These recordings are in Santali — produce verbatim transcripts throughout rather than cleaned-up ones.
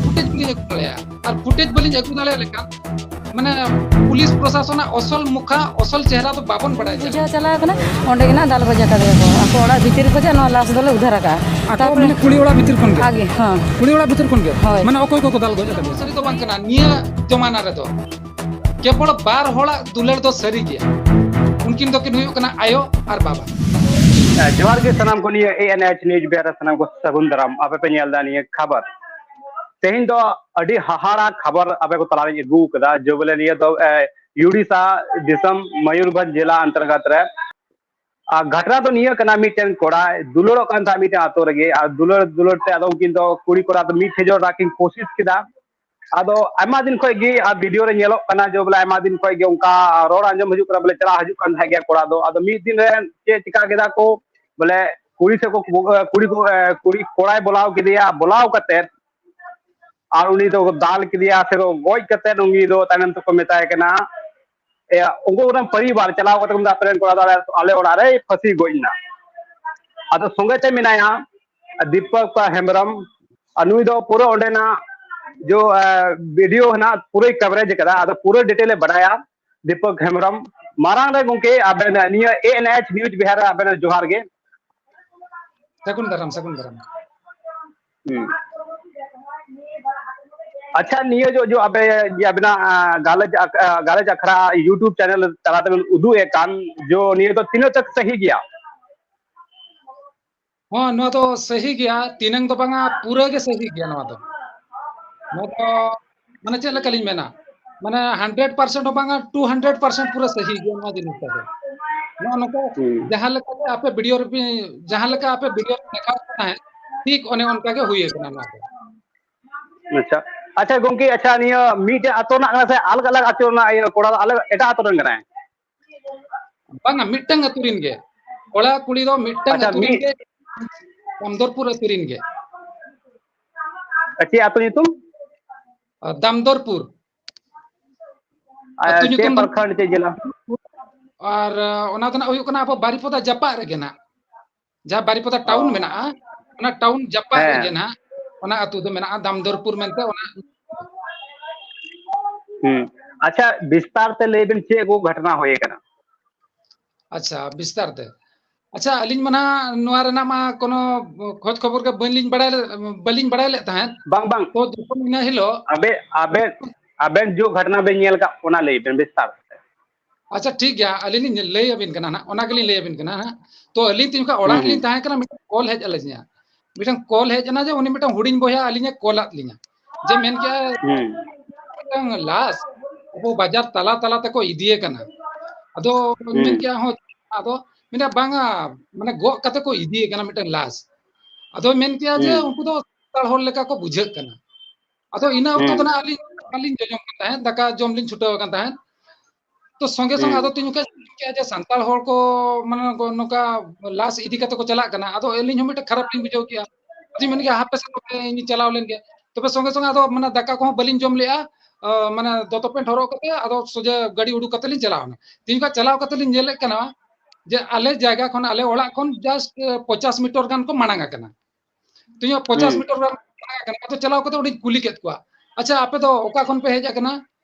ᱯᱷᱩᱴᱮᱡᱽ ᱵᱟᱹᱞᱤᱧ ᱟᱹᱜᱩ ᱫᱟᱲᱮᱭᱟᱜᱼᱟ᱾ ᱟᱨ ᱯᱷᱩᱴᱮᱡᱽ ᱵᱟᱹᱞᱤᱧ ᱟᱹᱜᱩ ᱫᱟᱲᱮᱭᱟᱜ ᱞᱮᱠᱷᱟᱱ ᱢᱟᱱᱮ ᱯᱩᱞᱤᱥ ᱯᱨᱚᱥᱟᱥᱚᱱᱟᱜ ᱚᱥᱚᱞ ᱢᱩᱠᱷᱟ, ᱚᱥᱚᱞ ᱪᱮᱦᱨᱟ ᱫᱚ ᱵᱟᱵᱚᱱ ᱵᱟᱲᱟᱭ ᱧᱟᱢᱟ᱾ ᱵᱩᱡᱷᱟᱹᱣ ᱪᱟᱞᱟᱣ ᱠᱟᱱᱟ, ᱚᱸᱰᱮ ᱜᱮ ᱱᱟᱜ ᱫᱟᱞ ᱜᱚᱡ ᱟᱠᱟᱫᱮᱭᱟ ᱠᱚ᱾ ᱟᱠᱚ ᱚᱲᱟᱜ ᱵᱷᱤᱛᱤᱨ ᱠᱷᱚᱱᱟᱜ ᱱᱚᱣᱟ ᱞᱟᱥ ᱫᱚᱞᱮ ᱩᱫᱷᱟᱨ ᱟᱠᱟᱫᱼᱟ᱾ ᱟᱠᱚ ᱛᱟᱨᱯᱚᱨᱮ ᱢᱟᱱᱮ ᱠᱩᱲᱤ ᱚᱲᱟᱜ ᱵᱷᱤᱛᱤᱨ ᱠᱷᱚᱱ ᱜᱮ? ᱟᱜᱮ, ᱦᱮᱸ᱾ ᱠᱩᱲᱤ ᱚᱲᱟᱜ ᱵᱷᱤᱛᱤᱨ ᱠᱷᱚᱱ ᱜᱮ? ᱦᱳᱭ᱾ ᱢᱟᱱᱮ ᱚᱠᱚᱭ ᱠᱚᱠᱚ ᱫᱟᱞ ᱜᱚᱡ ᱟᱠᱟᱫᱮᱭᱟ? ᱥᱟᱹᱨᱤ ᱫᱚ ᱵᱟᱝ ᱠᱟᱱᱟ, ᱱᱤᱭᱟᱹ ᱡᱚᱢᱟᱱᱟ ᱨᱮᱫᱚ ᱠᱮᱵᱚᱞ ᱵᱟᱨ ᱦᱚᱲᱟᱜ ᱫᱩᱞᱟᱹᱲ ᱫᱚ ᱥᱟᱹᱨᱤ ᱜᱮᱭᱟ᱾ ᱩᱱᱠᱤᱱ ᱫᱚᱠᱤᱱ ᱦᱩᱭᱩᱜ ᱠᱟᱱᱟ ᱟᱭᱳ ᱟᱨ ᱵᱟᱵᱟ᱾ ᱡᱚᱦᱟᱨ ᱜᱮ ᱥᱟᱱᱟᱢ ᱠᱚ, ᱱᱤᱭᱟᱹ ᱮ ᱮᱱ ᱮᱭᱤᱪ ᱱᱤᱭᱩᱡᱽ ᱵᱤᱦᱟᱨ ᱨᱮ ᱥᱟᱱᱟᱢ ᱠᱚ ᱥᱟᱹᱜᱩᱱ ᱫᱟᱨᱟᱢ᱾ ᱟᱯᱮ ᱯᱮ ᱧᱮᱞ ᱮᱫᱟ ᱱᱤᱭᱟᱹ ᱠᱷᱟᱵᱟᱨ᱾ ᱛᱮᱦᱮᱧ ᱫᱚ ᱟᱹᱰᱤ ᱦᱟᱦᱟᱲᱟ ᱠᱷᱟᱵᱟᱨ ᱟᱯᱮ ᱠᱚ ᱛᱟᱞᱟᱨᱤᱧ ᱟᱹᱜᱩ ᱟᱠᱟᱫᱟ, ᱡᱮ ᱵᱚᱞᱮ ᱱᱤᱭᱟᱹ ᱫᱚ, ᱮ, ᱩᱲᱤᱥᱥᱟ ᱫᱤᱥᱚᱢ ᱢᱚᱭᱩᱨᱵᱷᱚᱸᱡᱽ ᱡᱮᱞᱟ ᱚᱱᱛᱚᱨᱜᱚᱛ ᱨᱮ᱾ ᱟᱨ ᱜᱷᱟᱴᱱᱟ ᱫᱚ ᱱᱤᱭᱟᱹ ᱠᱟᱱᱟ, ᱢᱤᱫᱴᱮᱱ ᱠᱚᱲᱟᱭ ᱫᱩᱞᱟᱹᱲᱚᱜ ᱠᱟᱱ ᱛᱟᱦᱮᱸᱫ ᱢᱤᱫᱴᱮᱱ ᱟᱛᱳ ᱨᱮᱜᱮ, ᱟᱨ ᱫᱩᱞᱟᱹᱲ ᱫᱩᱞᱟᱹᱲ ᱛᱮ ᱟᱫᱚ ᱩᱱᱠᱤᱱ ᱫᱚ ᱠᱩᱲᱤ ᱠᱚᱲᱟ ᱫᱚ ᱢᱤᱫ ᱴᱷᱮᱡᱚᱜ ᱨᱮᱱᱟᱜ ᱠᱤᱱ ᱠᱳᱥᱤᱥ ᱠᱮᱫᱟ᱾ ᱟᱫᱚ ᱟᱭᱢᱟ ᱫᱤᱱ ᱠᱷᱚᱡ ᱜᱮ ᱟᱨ ᱵᱷᱤᱰᱤᱭᱳ ᱨᱮ ᱧᱮᱞᱚᱜ ᱠᱟᱱᱟ ᱡᱮ ᱵᱚᱞᱮ ᱟᱭᱢᱟ ᱫᱤᱱ ᱠᱷᱚᱡ ᱜᱮ ᱚᱱᱠᱟ ᱨᱚᱲ ᱟᱸᱡᱚᱢ ᱦᱤᱡᱩᱜ ᱠᱟᱱᱟ, ᱵᱚᱞᱮ ᱪᱟᱞᱟᱜ ᱦᱤᱡᱩᱜ ᱠᱟᱱ ᱛᱟᱦᱮᱸ ᱜᱮᱭᱟ ᱠᱚᱲᱟ ᱫᱚ᱾ ᱟᱫᱚ ᱢᱤᱫ ᱫᱤᱱ ᱨᱮ ᱪᱮᱫ ᱪᱤᱠᱟ ᱠᱮᱫᱟ ᱠᱚ, ᱵᱚᱞᱮ ᱠᱩᱲᱤ ᱥᱮᱫ ᱠᱚ, ᱠᱩᱲᱤ ᱠᱚ, ᱠᱩᱲᱤ ᱠᱚᱲᱟᱭ ᱵᱚᱞᱟᱣ ᱠᱮᱫᱮᱭᱟ, ᱵᱚᱞᱟᱣ ᱠᱟᱛᱮᱫ ᱟᱨ ᱩᱱᱤ ᱫᱚ ᱫᱟᱞ ᱠᱮᱫᱮᱭᱟ ᱥᱮ ᱠᱚ ᱜᱚᱡ ᱠᱟᱛᱮᱫ ᱩᱱᱤ ᱫᱚ ᱛᱟᱭᱱᱚᱢ ᱛᱮᱠᱚ ᱢᱮᱛᱟᱭ ᱠᱟᱱᱟ, ᱮ, ᱩᱱᱠᱩ ᱚᱱᱟ ᱯᱚᱨᱤᱵᱟᱨ ᱪᱟᱞᱟᱣ ᱠᱟᱛᱮ ᱠᱚ ᱢᱮᱛᱟᱜ ᱯᱮᱨᱮᱱ ᱠᱚᱲᱟ ᱫᱚ ᱟᱞᱮ, ᱟᱞᱮ ᱚᱲᱟᱜ ᱨᱮᱭ ᱯᱷᱟᱹᱥᱤ ᱜᱚᱡ ᱮᱱᱟ᱾ ᱟᱫᱚ ᱥᱚᱸᱜᱮ ᱛᱮ ᱢᱮᱱᱟᱭᱟ ᱫᱤᱯᱚᱠ ᱦᱮᱢᱵᱨᱚᱢ, ᱟᱨ ᱱᱩᱭ ᱫᱚ ᱯᱩᱨᱟᱹ ᱚᱸᱰᱮᱱᱟᱜ ᱡᱚ, ᱮ, ᱵᱷᱤᱰᱤᱭᱳ ᱦᱮᱱᱟᱜ, ᱯᱩᱨᱟᱹᱭ ᱠᱟᱵᱷᱨᱮᱡᱽ ᱠᱟᱫᱟ, ᱟᱫᱚ ᱯᱩᱨᱟᱹ ᱰᱤᱴᱮᱞ ᱮ ᱵᱟᱰᱟᱭᱟ᱾ ᱫᱤᱯᱚᱠ ᱦᱮᱢᱵᱨᱚᱢ, ᱢᱟᱨᱟᱝ ᱨᱮ ᱜᱚᱝᱠᱮ ᱟᱵᱮᱱ ᱱᱤᱭᱟᱹ ᱮ ᱮᱱ ᱮᱭᱤᱪ ᱱᱤᱭᱩᱡᱽ ᱵᱤᱦᱟᱨ ᱨᱮ ᱟᱵᱮᱱ ᱡᱚᱦᱟᱨ ᱜᱮ᱾ ᱥᱟᱹᱜᱩᱱ ᱫᱟᱨᱟᱢ, ᱥᱟᱹᱜᱩᱱ ᱫᱟᱨᱟᱢ᱾ ᱦᱩᱸ᱾ ᱟᱪᱪᱷᱟ, ᱱᱤᱭᱟᱹ ᱡᱚ, ᱡᱚ ᱟᱯᱮ, ᱡᱮ ᱟᱵᱮᱱᱟᱜ, ᱟ, ᱜᱟᱞᱚᱪ ᱟᱠ-, ᱟ, ᱜᱟᱞᱚᱪ ᱟᱠᱷᱲᱟ YouTube ᱪᱮᱱᱮᱞ ᱛᱟᱞᱟ ᱛᱮᱵᱮᱱ ᱩᱫᱩᱜ ᱮᱫ ᱠᱟᱱ, ᱡᱚ ᱱᱤᱭᱟᱹ ᱫᱚ ᱛᱤᱱᱟᱹᱜ ᱛᱚᱠ ᱥᱟᱹᱦᱤ ᱜᱮᱭᱟ? ᱦᱚᱸ, ᱱᱚᱣᱟ ᱫᱚ ᱥᱟᱹᱦᱤ ᱜᱮᱭᱟ, ᱛᱤᱱᱟᱹᱝ ᱫᱚ ᱵᱟᱝᱟ, ᱯᱩᱨᱟᱹ ᱜᱮ ᱥᱟᱹᱦᱤ ᱜᱮᱭᱟ ᱱᱚᱣᱟ ᱫᱚ᱾ ᱱᱚᱣᱟ ᱫᱚ, ᱢᱟᱱᱮ, ᱪᱮᱫ ᱞᱮᱠᱟᱞᱤᱧ ᱢᱮᱱᱟ, ᱢᱟᱱᱮ, ᱦᱟᱱᱰᱨᱮᱰ ᱯᱟᱨᱥᱮᱱᱴ ᱦᱚᱸ ᱵᱟᱝᱟ, ᱴᱩ ᱦᱟᱱᱰᱨᱮᱰ ᱯᱟᱨᱥᱮᱱᱴ ᱯᱩᱨᱟᱹ ᱥᱟᱹᱦᱤ ᱜᱮᱭᱟ ᱱᱚᱣᱟ ᱡᱤᱱᱤᱥ ᱫᱚ᱾ ᱱᱚᱜᱼᱚ ᱱᱚᱝᱠᱟ ᱦᱩᱸ᱾ ᱡᱟᱦᱟᱸ ᱞᱮᱠᱟ ᱜᱮ ᱟᱯᱮ ᱵᱷᱤᱰᱤᱭᱳ ᱨᱮᱯᱮ, ᱡᱟᱦᱟᱸ ᱞᱮᱠᱟ ᱟᱯᱮ ᱵᱷᱤᱰᱤᱭᱳ ᱨᱮ ᱫᱮᱠᱷᱟᱣ ᱛᱟᱦᱮᱸᱫ, ᱴᱷᱤᱠ ᱚᱱᱮ ᱚᱱᱠᱟ ᱜᱮ ᱦᱩᱭ ᱟᱠᱟᱱᱟ ᱱᱚᱣᱟ ᱫᱚ᱾ ᱟᱪᱪᱷᱟ, ᱟᱪᱪᱷᱟ ᱜᱚᱝᱠᱮ, ᱟᱪᱪᱷᱟ, ᱱᱤᱭᱟᱹ ᱢᱤᱫᱴᱮᱡ ᱟᱛᱳ ᱨᱮᱱᱟᱜ ᱠᱟᱱᱟ ᱥᱮ ᱟᱞᱟᱜᱽ ᱟᱞᱟᱜᱽ ᱟᱛᱳ ᱨᱮᱱᱟᱜ, ᱤᱭᱟᱹ, ᱠᱚᱲᱟ ᱫᱚ ᱟᱞᱟᱜᱽ ᱮᱴᱟᱜ ᱟᱛᱳ ᱨᱮᱱ ᱠᱟᱱᱟᱭ? ᱵᱟᱝᱟ, ᱢᱤᱫᱴᱟᱝ ᱟᱹᱛᱩ ᱨᱮᱱ ᱜᱮ᱾ ᱠᱚᱲᱟ ᱠᱩᱲᱤ ᱫᱚ ᱢᱤᱫᱴᱟᱝ ᱟᱪᱪᱷᱟ, ᱟᱹᱛᱩ ᱨᱮᱱ ᱢᱤᱫ ᱜᱮ, ᱫᱟᱢᱫᱚᱨᱯᱩᱨ ᱟᱹᱛᱩ ᱨᱮᱱ ᱜᱮ᱾ ᱪᱮᱫ ᱟᱹᱛᱩ ᱧᱩᱛᱩᱢ? ᱟᱨ ᱫᱟᱢᱫᱚᱨᱯᱩᱨ᱾ ᱟᱨ ᱟᱹᱛᱩ ᱪᱮᱫ ᱧᱩᱛᱩᱢ ᱫᱚ ᱯᱨᱚᱠᱷᱚᱸᱰ, ᱪᱮᱫ ᱡᱮᱞᱟ? ᱟᱨ, ᱟᱸ, ᱚᱱᱟ ᱫᱚ ᱱᱟᱜ ᱦᱩᱭᱩᱜ ᱠᱟᱱᱟ ᱟᱵᱚ ᱵᱟᱨᱤᱯᱚᱫᱟ ᱡᱟᱯᱟᱜ ᱨᱮᱜᱮ ᱱᱟᱜ᱾ ᱡᱟᱦᱟᱸ ᱵᱟᱨᱤᱯᱚᱫᱟ ᱚ᱾ ᱴᱟᱣᱩᱱ ᱢᱮᱱᱟᱜᱼᱟ, ᱚᱱᱟ ᱴᱟᱣᱩᱱ ᱡᱟᱯᱟᱜ ᱦᱮᱸ᱾ ᱨᱮᱜᱮ ᱱᱟᱜ᱾ ᱚᱱᱟ ᱟᱹᱛᱩ ᱫᱚ ᱢᱮᱱᱟᱜᱼᱟ ᱫᱟᱢᱫᱚᱨᱯᱩᱨ ᱢᱮᱱᱛᱮ᱾ ᱚᱱᱟ ᱦᱩᱸ᱾ ᱟᱪᱪᱷᱟ, ᱵᱤᱥᱛᱟᱨ ᱛᱮ ᱞᱟᱹᱭ ᱵᱤᱱ, ᱪᱮᱫ ᱠᱚ ᱜᱷᱚᱴᱚᱱᱟ ᱦᱩᱭ ᱟᱠᱟᱱᱟ? ᱟᱪᱪᱷᱟ, ᱵᱤᱥᱛᱟᱨ ᱛᱮ᱾ ᱟᱪᱪᱷᱟ, ᱟᱹᱞᱤᱧ ᱢᱟ ᱱᱟᱦᱟᱜ ᱱᱚᱣᱟ ᱨᱮᱱᱟᱜ ᱢᱟ ᱠᱳᱱᱳ ᱠᱷᱚᱡᱽ ᱠᱷᱚᱵᱚᱨ ᱜᱮ ᱵᱟᱹᱞᱤᱧ ᱵᱟᱲᱟᱭ ᱞᱮ-, ᱵᱟᱹᱞᱤᱧ ᱵᱟᱲᱟᱭ ᱞᱮᱫ ᱛᱟᱦᱮᱸᱫ᱾ ᱵᱟᱝ, ᱵᱟᱝ᱾ ᱛᱚ ᱡᱚᱠᱷᱚᱱ ᱤᱱᱟᱹ ᱦᱤᱞᱳᱜ ᱟᱵᱮ-, ᱟᱵᱮᱱ, ᱟᱵᱮᱱ ᱡᱚ ᱜᱷᱚᱴᱚᱱᱟ ᱵᱮᱱ ᱧᱮᱞ ᱠᱟᱜ, ᱚᱱᱟ ᱞᱟᱹᱭ ᱵᱮᱱ ᱵᱤᱥᱛᱟᱨ ᱛᱮ᱾ ᱟᱪᱪᱷᱟ, ᱴᱷᱤᱠ ᱜᱮᱭᱟ, ᱟᱹᱞᱤᱧ ᱞᱤᱧ ᱞᱟᱹᱭ ᱟᱵᱤᱱ ᱠᱟᱱᱟ ᱱᱟᱦᱟᱜ, ᱚᱱᱟ ᱜᱮᱞᱤᱧ ᱞᱟᱹᱭ ᱟᱵᱤᱱ ᱠᱟᱱᱟ ᱱᱟᱦᱟᱜ᱾ ᱛᱚ ᱟᱹᱞᱤᱧ ᱛᱤᱧ ᱚᱲᱟᱜ ᱦᱩᱸ, ᱨᱮᱞᱤᱧ ᱦᱩᱸ᱾ ᱛᱟᱦᱮᱸ ᱠᱟᱱᱟ, ᱢᱤᱫᱴᱟᱝ ᱠᱚᱞ ᱦᱮᱡ ᱟᱹᱞᱤᱧᱟ, ᱢᱤᱫᱴᱟᱝ ᱠᱚᱞ ᱦᱮᱡ ᱮᱱᱟ ᱡᱮ ᱩᱱᱤ ᱢᱤᱫᱴᱟᱝ ᱦᱩᱰᱤᱧ ᱵᱚᱭᱦᱟ ᱟᱹᱞᱤᱧᱮ ᱠᱚᱞ ᱟᱫ ᱞᱤᱧᱟ, ᱡᱮ ᱢᱮᱱ ᱠᱮᱜᱼᱟ ᱦᱩᱸ᱾ ᱢᱤᱫᱴᱟᱝ ᱞᱟᱥ ᱟᱵᱚ ᱵᱟᱡᱟᱨ ᱛᱟᱞᱟ ᱛᱟᱞᱟ ᱛᱮᱠᱚ ᱤᱫᱤᱭᱮ ᱠᱟᱱᱟ᱾ ᱟᱫᱚ ᱢᱮᱱ ᱦᱩᱸ᱾ ᱠᱮᱜᱼᱟ, ᱦᱚᱸ, ᱟᱫᱚ ᱢᱮᱱᱟ ᱵᱟᱝᱟ, ᱢᱟᱱᱮ ᱜᱚᱜ ᱠᱟᱛᱮ ᱠᱚ ᱤᱫᱤᱭᱮ ᱠᱟᱱᱟ ᱢᱤᱫᱴᱟᱝ ᱞᱟᱥ᱾ ᱟᱫᱚ ᱢᱮᱱ ᱠᱮᱜᱼᱟ ᱡᱮ ᱦᱩᱸ᱾ ᱩᱱᱠᱩ ᱫᱚ ᱥᱟᱱᱛᱟᱲ ᱦᱚᱲ ᱞᱮᱠᱟ ᱠᱚ ᱵᱩᱡᱷᱟᱹᱜ ᱠᱟᱱᱟ᱾ ᱟᱫᱚ ᱤᱱᱟᱹ ᱚᱠᱛᱚ ᱦᱩᱸ᱾ ᱫᱚ ᱱᱟᱜ ᱟᱹᱞᱤᱧ ᱵᱟᱹᱞᱤᱧ ᱡᱚᱡᱚᱢ ᱠᱟᱱ ᱛᱟᱦᱮᱸᱫ, ᱫᱟᱠᱟ ᱡᱚᱢ ᱞᱤᱧ ᱪᱷᱩᱴᱟᱹᱣ ᱟᱠᱟᱱ ᱛᱟᱦᱮᱸᱫ᱾ ᱛᱚ ᱥᱚᱸᱜᱮ ᱥᱚᱸᱜᱮ ᱦᱩᱸ᱾ ᱟᱫᱚ ᱛᱤᱧ ᱠᱮᱜᱼᱟ ᱡᱮ ᱥᱟᱱᱛᱟᱲ ᱦᱚᱲ ᱠᱚ ᱢᱟᱱᱮ ᱱᱚᱝᱠᱟ ᱞᱟᱥ ᱤᱫᱤ ᱠᱟᱛᱮ ᱠᱚ ᱪᱟᱞᱟᱜ ᱠᱟᱱᱟ᱾ ᱟᱫᱚ ᱟᱹᱞᱤᱧ ᱦᱚᱸ ᱢᱤᱫᱴᱮᱱ ᱠᱷᱟᱨᱟᱯ ᱞᱤᱧ ᱵᱩᱡᱷᱟᱹᱣ ᱠᱮᱜᱼᱟ᱾ ᱟᱫᱚᱧ ᱢᱮᱱ ᱠᱮᱜᱼᱟ, ᱦᱟᱯᱮ ᱥᱮ ᱛᱚᱵᱮ ᱤᱧ ᱪᱟᱞᱟᱣ ᱞᱮᱱ ᱜᱮ᱾ ᱛᱚᱵᱮ ᱥᱚᱸᱜᱮ ᱥᱚᱸᱜᱮ ᱟᱫᱚ ᱢᱟᱱᱮ ᱫᱟᱠᱟ ᱠᱚᱦᱚᱸ ᱵᱟᱹᱞᱤᱧ ᱡᱚᱢ ᱞᱮᱜᱼᱟ᱾ ᱟ, ᱢᱟᱱᱮ ᱫᱚᱛᱚ ᱯᱮᱱᱴ ᱦᱚᱨᱚᱜ ᱠᱟᱛᱮ ᱟᱫᱚ ᱥᱚᱡᱷᱮ ᱜᱟᱹᱰᱤ ᱩᱰᱩᱠ ᱠᱟᱛᱮ ᱞᱤᱧ ᱪᱟᱞᱟᱣ ᱮᱱᱟ᱾ ᱛᱤᱧ ᱠᱷᱚᱱ ᱪᱟᱞᱟᱣ ᱠᱟᱛᱮ ᱞᱤᱧ ᱧᱮᱞᱮᱫ ᱠᱟᱱᱟ ᱡᱮ ᱟᱞᱮ ᱡᱟᱭᱜᱟ ᱠᱷᱚᱱ, ᱟᱞᱮ ᱚᱲᱟᱜ ᱠᱷᱚᱱ just ᱯᱚᱪᱟᱥ ᱢᱤᱴᱟᱨ ᱜᱟᱱ ᱠᱚ ᱢᱟᱲᱟᱝ ᱟᱠᱟᱱᱟ᱾ ᱛᱤᱧ ᱯᱚᱪᱟᱥ ᱦᱩᱸ᱾ ᱢᱤᱴᱟᱨ ᱜᱟᱱ ᱢᱟᱲᱟᱝ ᱟᱠᱟᱱᱟ᱾ ᱟᱫᱚ ᱪᱟᱞᱟᱣ ᱠᱟᱛᱮ ᱚᱸᱰᱮᱧ ᱠᱩᱞᱤ ᱠᱮᱫ ᱠᱚᱣᱟ, "ᱟᱪᱪᱷᱟ, ᱟᱯᱮ ᱫᱚ ᱚᱠᱟ ᱠᱷᱚᱱ ᱯᱮ ᱦᱮᱡ ᱟᱠᱟᱱᱟ?"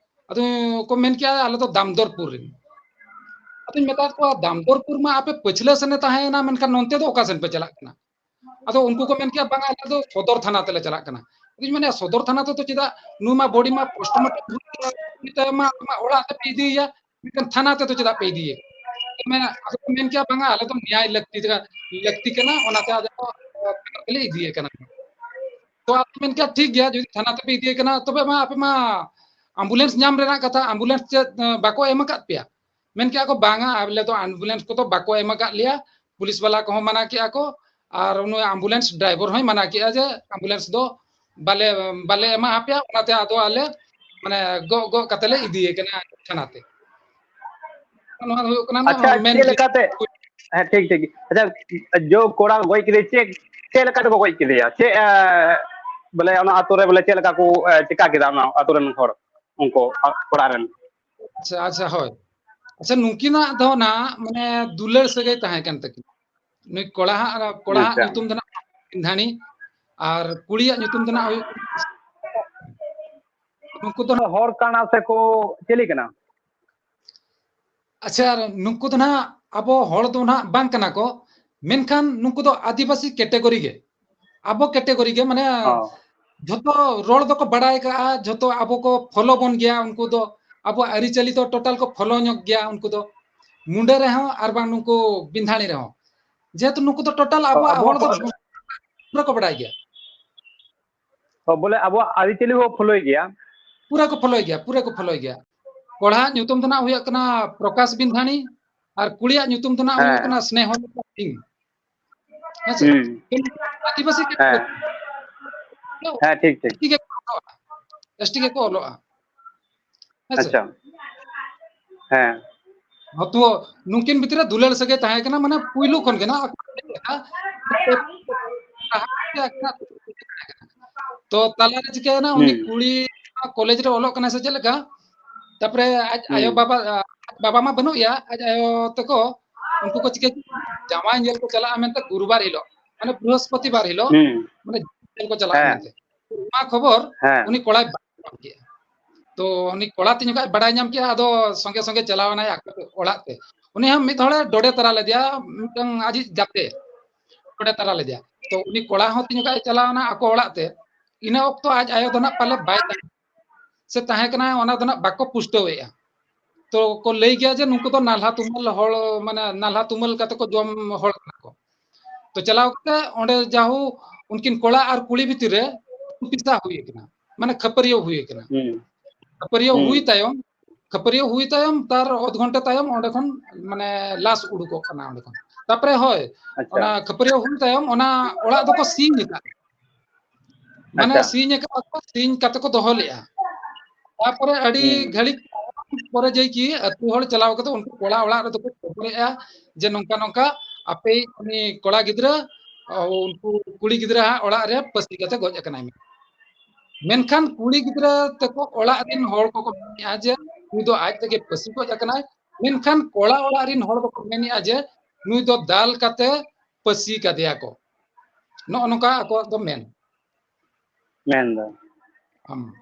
ᱟᱫᱚ ᱠᱚ ᱢᱮᱱ ᱠᱮᱜᱼᱟ, "ᱟᱞᱮ ᱫᱚ ᱫᱟᱢᱫᱚᱨᱯᱩᱨ ᱨᱮᱱ᱾" ᱟᱫᱚᱧ ᱢᱮᱛᱟᱫ ᱠᱚᱣᱟ, "ᱫᱟᱢᱫᱚᱨᱯᱩᱨ ᱢᱟ ᱟᱯᱮ ᱯᱟᱹᱪᱷᱞᱟᱹ ᱥᱮᱱᱮ ᱛᱟᱦᱮᱸᱭᱮᱱᱟ, ᱢᱮᱱᱠᱷᱟᱱ ᱱᱚᱱᱛᱮ ᱫᱚ ᱚᱠᱟ ᱥᱮᱱ ᱯᱮ ᱪᱟᱞᱟᱜ ᱠᱟᱱᱟ?" ᱟᱫᱚ ᱩᱱᱠᱩ ᱠᱚ ᱢᱮᱱ ᱠᱮᱜᱼᱟ, "ᱵᱟᱝᱟ, ᱟᱞᱮ ᱫᱚ ᱥᱚᱫᱚᱨ ᱛᱷᱟᱱᱟ ᱛᱮᱞᱮ ᱪᱟᱞᱟᱜ ᱠᱟᱱᱟ᱾" ᱟᱫᱚᱧ ᱢᱮᱱᱟ, "ᱥᱚᱫᱚᱨ ᱛᱷᱟᱱᱟ ᱛᱮᱫᱚ ᱪᱮᱫᱟᱜ? ᱱᱩᱭ ᱢᱟ ᱵᱚᱰᱤ ᱢᱟ ᱯᱳᱥᱴᱢᱚᱨᱴᱮᱢ ᱦᱩᱭ ᱠᱟᱱᱟ, ᱩᱱᱤ ᱛᱟᱭᱚᱢ ᱢᱟ ᱟᱢᱟᱜ ᱚᱲᱟᱜ ᱛᱮᱯᱮ ᱤᱫᱤᱭᱮᱭᱟ, ᱢᱤᱫᱴᱟᱝ ᱛᱷᱟᱱᱟ ᱛᱮᱫᱚ ᱪᱮᱫᱟᱜ ᱯᱮ ᱤᱫᱤᱭᱮ?" ᱢᱮᱱᱟ, ᱟᱫᱚ ᱠᱚ ᱢᱮᱱ ᱠᱮᱜᱼᱟ, "ᱵᱟᱝᱟ, ᱟᱞᱮ ᱫᱚ ᱱᱮᱭᱟᱭ ᱞᱟᱹᱠᱛᱤ, ᱞᱟᱹᱠᱛᱤ ᱠᱟᱱᱟ, ᱚᱱᱟᱛᱮ ᱟᱞᱮ ᱫᱚ ᱛᱷᱟᱱᱟ ᱛᱮᱞᱮ ᱤᱫᱤᱭᱮ ᱠᱟᱱᱟ᱾" ᱛᱚ ᱟᱫᱚ ᱢᱮᱱ ᱠᱮᱜᱼᱟ, "ᱴᱷᱤᱠ ᱜᱮᱭᱟ, ᱡᱩᱫᱤ ᱛᱷᱟᱱᱟ ᱛᱮᱯᱮ ᱤᱫᱤᱭᱮ ᱠᱟᱱᱟ, ᱛᱚᱵᱮ ᱢᱟ ᱟᱯᱮ ᱢᱟ ᱟᱢᱵᱩᱞᱮᱱᱥ ᱧᱟᱢ ᱨᱮᱱᱟᱜ ᱠᱟᱛᱷᱟ, ᱟᱢᱵᱩᱞᱮᱱᱥ ᱪᱮᱫ, ᱮ, ᱵᱟᱠᱚ ᱮᱢ ᱟᱠᱟᱫ ᱯᱮᱭᱟ?" ᱢᱮᱱ ᱠᱮᱜᱼᱟ ᱠᱚ, "ᱵᱟᱝᱟ, ᱟᱞᱮ ᱫᱚ ᱟᱢᱵᱩᱞᱮᱱᱥ ᱠᱚᱫᱚ ᱵᱟᱠᱚ ᱮᱢ ᱟᱠᱟᱫ ᱞᱮᱭᱟ, ᱯᱩᱞᱤᱥ ᱵᱟᱞᱟ ᱠᱚᱦᱚᱸ ᱢᱟᱱᱟ ᱠᱮᱜᱼᱟ ᱠᱚ, ᱟᱨ ᱩᱱᱤ ᱟᱢᱵᱩᱞᱮᱱᱥ ᱰᱨᱟᱭᱵᱷᱟᱨ ᱦᱚᱸᱭ ᱢᱟᱱᱟ ᱠᱮᱜᱼᱟ ᱡᱮ ᱟᱢᱵᱩᱞᱮᱱᱥ ᱫᱚ ᱵᱟᱞᱮ, ᱵᱟᱞᱮ ᱮᱢᱟ ᱟᱯᱮᱭᱟ, ᱚᱱᱟᱛᱮ ᱟᱫᱚ ᱟᱞᱮ ᱢᱟᱱᱮ ᱜᱚᱜ ᱜᱚᱜ ᱠᱟᱛᱮ ᱞᱮ ᱤᱫᱤᱭᱮ ᱠᱟᱱᱟ ᱛᱷᱟᱱᱟ ᱛᱮ᱾" ᱱᱚᱣᱟ ᱫᱚ ᱦᱩᱭᱩᱜ ᱠᱟᱱᱟ ᱟᱪᱪᱷᱟ, ᱢᱮᱱ ᱪᱮᱫ ᱞᱮᱠᱟᱛᱮ? ᱦᱮᱸ, ᱴᱷᱤᱠ, ᱴᱷᱤᱠ᱾ ᱟᱪᱪᱷᱟ, ᱡᱚ ᱠᱚᱲᱟ ᱜᱚᱡ ᱠᱮᱫᱮ, ᱪᱮᱫ, ᱪᱮᱫ ᱞᱮᱠᱟ ᱛᱮᱠᱚ ᱜᱚᱡ ᱠᱮᱫᱮᱭᱟ? ᱪᱮᱫ, ᱮ, ᱵᱚᱞᱮ ᱚᱱᱟ ᱟᱛᱳ ᱨᱮ ᱵᱚᱞᱮ ᱪᱮᱫ ᱞᱮᱠᱟ ᱠᱚ, ᱮ, ᱪᱮᱠᱟ ᱠᱮᱫᱟ ᱚᱱᱟ ᱟᱛᱳ ᱨᱮᱱ ᱦᱚᱲ, ᱩᱱᱠᱩ ᱟ-, ᱚᱲᱟᱜ ᱨᱮᱱ? ᱟᱪᱪᱷᱟ, ᱟᱪᱪᱷᱟ, ᱦᱳᱭ᱾ ᱟᱪᱪᱷᱟ, ᱱᱩᱠᱤᱱᱟᱜ ᱫᱚ ᱱᱟᱜ ᱢᱟᱱᱮ ᱫᱩᱞᱟᱹᱲ ᱥᱟᱹᱜᱟᱹᱭ ᱛᱟᱦᱮᱸ ᱠᱟᱱ ᱛᱟᱹᱠᱤᱱᱟ᱾ ᱱᱩᱭ ᱠᱚᱲᱟ ᱦᱟᱜ, ᱠᱚᱲᱟ ᱦᱟᱜ ᱟᱪᱪᱷᱟ᱾ ᱧᱩᱛᱩᱢ ᱫᱚ ᱱᱟᱜ ᱥᱤᱝᱫᱷᱟᱱᱤ, ᱟᱨ ᱠᱩᱲᱤᱭᱟᱜ ᱧᱩᱛᱩᱢ ᱫᱚ ᱱᱟᱦᱟᱜ ᱦᱩᱭᱩᱜ ᱠᱟᱱᱟ, ᱱᱩᱠᱩ ᱫᱚ ᱦᱚᱲ ᱠᱟᱱᱟ ᱥᱮ ᱠᱚ ᱪᱤᱞᱤ ᱠᱟᱱᱟ? ᱟᱪᱪᱷᱟ, ᱱᱩᱠᱩ ᱫᱚ ᱱᱟᱦᱟᱜ ᱟᱵᱚ ᱦᱚᱲ ᱫᱚ ᱱᱟᱦᱟᱜ ᱵᱟᱝ ᱠᱟᱱᱟ ᱠᱚ, ᱢᱮᱱᱠᱷᱟᱱ ᱱᱩᱠᱩ ᱫᱚ ᱟᱹᱫᱤᱵᱟᱹᱥᱤ ᱠᱮᱴᱮᱜᱚᱨᱤ ᱜᱮ, ᱟᱵᱚ ᱠᱮᱴᱮᱜᱚᱨᱤ ᱜᱮ, ᱢᱟᱱᱮ ᱦᱚᱸ᱾ ᱡᱷᱚᱛᱚ ᱨᱚᱲ ᱫᱚᱠᱚ ᱵᱟᱲᱟᱭ ᱠᱟᱜᱼᱟ, ᱡᱷᱚᱛᱚ ᱟᱵᱚ ᱠᱚ ᱯᱷᱚᱞᱳ ᱵᱚᱱ ᱜᱮᱭᱟ, ᱩᱱᱠᱩ ᱫᱚ ᱟᱵᱚᱣᱟᱜ ᱟᱹᱨᱤᱪᱟᱹᱞᱤ ᱫᱚ ᱴᱳᱴᱟᱞ ᱠᱚ ᱯᱷᱚᱞᱳ ᱧᱚᱜ ᱜᱮᱭᱟ, ᱩᱱᱠᱩ ᱫᱚ ᱢᱩᱸᱰᱟᱹ ᱨᱮᱦᱚᱸ ᱟᱨ ᱵᱟᱝ ᱱᱩᱠᱩ ᱵᱤᱸᱫᱷᱟᱲᱤ ᱨᱮᱦᱚᱸ, ᱡᱮᱦᱮᱛᱩ ᱱᱩᱠᱩ ᱫᱚ ᱴᱳᱴᱟᱞ ᱟᱵᱚᱣᱟᱜ ᱟᱵᱚ ᱦᱚᱲ ᱫᱚ ᱠᱚ- ᱯᱩᱨᱟᱹ ᱠᱚ ᱵᱟᱲᱟᱭ ᱜᱮᱭᱟ᱾ ᱚ, ᱵᱚᱞᱮ ᱟᱵᱚᱣᱟᱜ ᱟᱹᱨᱤᱪᱟᱹᱞᱤ ᱵᱚ ᱯᱷᱚᱞᱳᱭ ᱜᱮᱭᱟ᱾ ᱯᱩᱨᱟᱹ ᱠᱚ ᱯᱷᱚᱞᱳᱭ ᱜᱮᱭᱟ, ᱯᱩᱨᱟᱹ ᱠᱚ ᱯᱷᱚᱞᱳᱭ ᱜᱮᱭᱟ᱾ ᱠᱚᱲᱟᱣᱟᱜ ᱧᱩᱛᱩᱢ ᱫᱚ ᱱᱟᱜ ᱦᱩᱭᱩᱜ ᱠᱟᱱᱟ ᱯᱨᱚᱠᱟᱥ ᱵᱤᱱᱫᱷᱟᱱᱤ ᱟᱨ ᱠᱩᱲᱤᱭᱟᱜ ᱧᱩᱛᱩᱢ ᱫᱚ ᱱᱟᱜ ᱦᱩᱭᱩᱜ ᱦᱮᱸ᱾ ᱠᱟᱱᱟ ᱥᱱᱮᱦᱚᱞᱤᱠᱟ ᱥᱤᱝ᱾ ᱦᱮᱸ ᱥᱮ? ᱦᱩᱸ᱾ ᱟᱹᱫᱤᱵᱟᱹᱥᱤ ᱜᱮ ᱦᱮᱸ᱾ ᱦᱮᱸ, ᱴᱷᱤᱠ, ᱴᱷᱤᱠ᱾ ᱮᱥ ᱴᱤ ᱜᱮ ᱠᱚ ᱚᱞᱚᱜᱼᱟ᱾ ᱮᱥ ᱴᱤ ᱜᱮ ᱠᱚ ᱚᱞᱚᱜᱼᱟ᱾ ᱦᱮᱸ ᱥᱮ? ᱟᱪᱪᱷᱟ᱾ ᱦᱮᱸ᱾ ᱦᱚᱛᱚ ᱱᱩᱠᱤᱱ ᱵᱷᱤᱛᱨᱤ ᱨᱮ ᱫᱩᱞᱟᱹᱲ ᱥᱟᱹᱜᱟᱹᱭ ᱛᱟᱦᱮᱸ ᱠᱟᱱᱟ, ᱢᱟᱱᱮ ᱯᱩᱭᱞᱩ ᱠᱷᱚᱱ ᱜᱮ ᱱᱟᱜ᱾ ᱛᱚ ᱛᱟᱞᱟᱨᱮ ᱪᱤᱠᱟᱹᱭᱮᱱᱟ, ᱩᱱᱤ ᱦᱩᱸ᱾ ᱠᱩᱲᱤ ᱠᱚᱞᱮᱡᱽ ᱨᱮ ᱚᱞᱚᱜ ᱠᱟᱱᱟᱭ ᱥᱮ ᱪᱮᱫ ᱞᱮᱠᱟ, ᱛᱟᱯᱚᱨᱮ ᱟᱡ ᱦᱩᱸ᱾ ᱟᱭᱳ ᱵᱟᱵᱟ, ᱟᱡ ᱵᱟᱵᱟ ᱢᱟ ᱵᱟᱹᱱᱩᱜ ᱮᱭᱟ, ᱟᱡ ᱟᱭᱳ ᱛᱟᱠᱚ ᱩᱱᱠᱩ ᱠᱚ ᱪᱤᱠᱟᱹ ᱠᱮᱫᱟ, ᱡᱟᱶᱟᱭ ᱧᱮᱞ ᱠᱚ ᱪᱟᱞᱟᱜᱼᱟ ᱢᱮᱱᱛᱮ ᱜᱩᱨᱩᱵᱟᱨ ᱦᱤᱞᱳᱜ, ᱢᱟᱱᱮ ᱵᱨᱤᱦᱚᱥᱯᱚᱛᱤᱵᱟᱨ ᱦᱤᱞᱳᱜ, ᱦᱩᱸ᱾ ᱢᱟᱱᱮ ᱧᱮᱞ ᱠᱚ ᱪᱟᱞᱟᱜᱼᱟ ᱦᱮᱸ᱾ ᱢᱮᱱᱛᱮ᱾ ᱱᱚᱣᱟ ᱠᱷᱚᱵᱚᱨ ᱦᱮᱸ᱾ ᱩᱱᱤ ᱠᱚᱲᱟᱭ ᱵᱟᱲᱟᱭ ᱧᱟᱢ ᱠᱮᱫᱼᱟ᱾ ᱛᱚ ᱩᱱᱤ ᱠᱚᱲᱟ ᱛᱤᱧ ᱡᱚᱠᱷᱟᱡ ᱵᱟᱲᱟᱭ ᱧᱟᱢ ᱠᱮᱫᱼᱟ, ᱟᱫᱚ ᱥᱚᱸᱜᱮ ᱥᱚᱸᱜᱮ ᱪᱟᱞᱟᱣ ᱮᱱᱟᱭ ᱟᱠᱚ ᱚᱲᱟᱜ ᱛᱮ᱾ ᱩᱱᱤ ᱦᱚᱸ ᱢᱤᱫ ᱦᱚᱲᱮ ᱰᱚᱰᱮ ᱛᱟᱨᱟ ᱞᱮᱫᱮᱭᱟ, ᱢᱤᱫᱴᱟᱝ ᱟᱡᱤᱡ ᱜᱟᱛᱮ ᱰᱚᱰᱮ ᱛᱟᱨᱟ ᱞᱮᱫᱮᱭᱟ᱾ ᱛᱚ ᱩᱱᱤ ᱠᱚᱲᱟ ᱦᱚᱸ ᱛᱤᱧ ᱡᱚᱠᱷᱟᱡ ᱪᱟᱞᱟᱣ ᱮᱱᱟ ᱟᱠᱚ ᱚᱲᱟᱜ ᱛᱮ, ᱤᱱᱟᱹ ᱚᱠᱛᱚ ᱟᱡ ᱟᱭᱳ ᱫᱚ ᱱᱟᱜ ᱯᱟᱞᱮ ᱵᱟᱭ ᱛᱟᱦᱮᱸ ᱥᱮ ᱛᱟᱦᱮᱸ ᱠᱟᱱᱟ, ᱚᱱᱟ ᱫᱚ ᱱᱟᱜ ᱵᱟᱠᱚ ᱯᱩᱥᱴᱟᱹᱣᱮᱫᱼᱟ᱾ ᱛᱚ ᱠᱚ ᱞᱟᱹᱭ ᱜᱮᱭᱟ ᱡᱮ ᱱᱩᱠᱩ ᱫᱚ ᱱᱟᱞᱦᱟ ᱛᱩᱢᱟᱹᱞ ᱦᱚᱲ, ᱢᱟᱱᱮ ᱱᱟᱞᱦᱟ ᱛᱩᱢᱟᱹᱞ ᱠᱟᱛᱮ ᱠᱚ ᱡᱚᱢ ᱦᱚᱲ ᱠᱟᱱᱟ ᱠᱚ᱾ ᱛᱚ ᱪᱟᱞᱟᱣ ᱠᱟᱛᱮ ᱚᱸᱰᱮ ᱡᱟᱦᱳ ᱩᱱᱠᱤᱱ ᱠᱚᱲᱟ ᱟᱨ ᱠᱩᱲᱤ ᱵᱷᱤᱛᱤᱨ ᱨᱮ ᱠᱷᱩᱯᱤᱥᱟ ᱦᱩᱭ ᱟᱠᱟᱱᱟ, ᱢᱟᱱᱮ ᱠᱷᱟᱹᱯᱟᱹᱨᱤᱭᱟᱹᱣ ᱦᱩᱭ ᱟᱠᱟᱱᱟ᱾ ᱦᱩᱸ᱾ ᱠᱷᱟᱹᱯᱟᱹᱨᱤᱭᱟᱹᱣ ᱦᱩᱸ᱾ ᱦᱩᱭ ᱛᱟᱭᱚᱢ, ᱠᱷᱟᱹᱯᱟᱹᱨᱤᱭᱟᱹᱣ ᱦᱩᱭ ᱛᱟᱭᱚᱢ ᱛᱟᱨ ᱚᱫᱷ ᱜᱷᱚᱱᱴᱟ ᱛᱟᱭᱚᱢ ᱚᱸᱰᱮ ᱠᱷᱚᱱ ᱢᱟᱱᱮ ᱞᱟᱥ ᱩᱰᱩᱠᱚᱜ ᱠᱟᱱᱟ ᱚᱸᱰᱮ ᱠᱷᱚᱱ᱾ ᱛᱟᱯᱚᱨᱮ ᱦᱳᱭ, ᱟᱪᱪᱷᱟ᱾ ᱚᱱᱟ ᱠᱷᱟᱹᱯᱟᱹᱨᱤᱭᱟᱹᱣ ᱦᱩᱭ ᱛᱟᱭᱚᱢ ᱚᱱᱟ ᱚᱲᱟᱜ ᱫᱚᱠᱚ ᱥᱤᱧ ᱟᱠᱟᱫ, ᱢᱟᱱᱮ ᱟᱪᱪᱷᱟ᱾ ᱥᱤᱧ ᱟᱠᱟᱫ ᱠᱚ, ᱥᱤᱧ ᱠᱟᱛᱮ ᱠᱚ ᱫᱚᱦᱚ ᱞᱮᱫᱼᱟ᱾ ᱛᱟᱯᱚᱨᱮ ᱟᱹᱰᱤ ᱦᱩᱸ᱾ ᱜᱷᱟᱹᱲᱤᱡ ᱯᱚᱨᱮ ᱡᱮ ᱠᱤ ᱟᱹᱛᱩ ᱦᱚᱲ ᱪᱟᱞᱟᱣ ᱠᱟᱛᱮ ᱩᱱᱠᱩ ᱠᱚᱲᱟ ᱚᱲᱟᱜ ᱨᱮᱫᱚ ᱠᱚ ᱠᱷᱚᱵᱚᱨᱮᱫᱼᱟ ᱡᱮ ᱱᱚᱝᱠᱟ ᱱᱚᱝᱠᱟ ᱟᱯᱮ ᱩᱱᱤ ᱠᱚᱲᱟ ᱜᱤᱫᱽᱨᱟᱹ, ᱩᱱᱠᱩ ᱠᱩᱲᱤ ᱜᱤᱫᱽᱨᱟᱹ ᱦᱟᱸᱜ ᱚᱲᱟᱜ ᱨᱮ ᱯᱟᱹᱥᱤ ᱠᱟᱛᱮ ᱜᱚᱡ ᱟᱠᱟᱱᱟᱭ᱾ ᱢᱮᱱᱠᱷᱟᱱ ᱠᱩᱲᱤ ᱜᱤᱫᱽᱨᱟᱹ ᱛᱟᱠᱚ ᱚᱲᱟᱜ ᱨᱮᱱ ᱦᱚᱲ ᱠᱚᱠᱚ ᱢᱮᱱᱮᱫᱼᱟ ᱡᱮ ᱩᱱᱤ ᱫᱚ ᱟᱡ ᱛᱮᱜᱮ ᱯᱟᱹᱥᱤ ᱜᱚᱡ ᱟᱠᱟᱱᱟᱭ, ᱢᱮᱱᱠᱷᱟᱱ ᱠᱚᱲᱟ ᱚᱲᱟᱜ ᱨᱮᱱ ᱦᱚᱲ ᱫᱚᱠᱚ ᱢᱮᱱᱮᱫᱼᱟ ᱡᱮ ᱱᱩᱭ ᱫᱚ ᱫᱟᱞ ᱠᱟᱛᱮ ᱯᱟᱹᱥᱤ ᱠᱟᱫᱮᱭᱟ ᱠᱚ᱾ ᱱᱚᱜᱼᱚ ᱱᱚᱝᱠᱟ ᱟᱠᱚᱣᱟᱜ ᱫᱚ ᱢᱮᱱ᱾ ᱢᱮᱱ ᱫᱚ᱾ ᱟᱢ᱾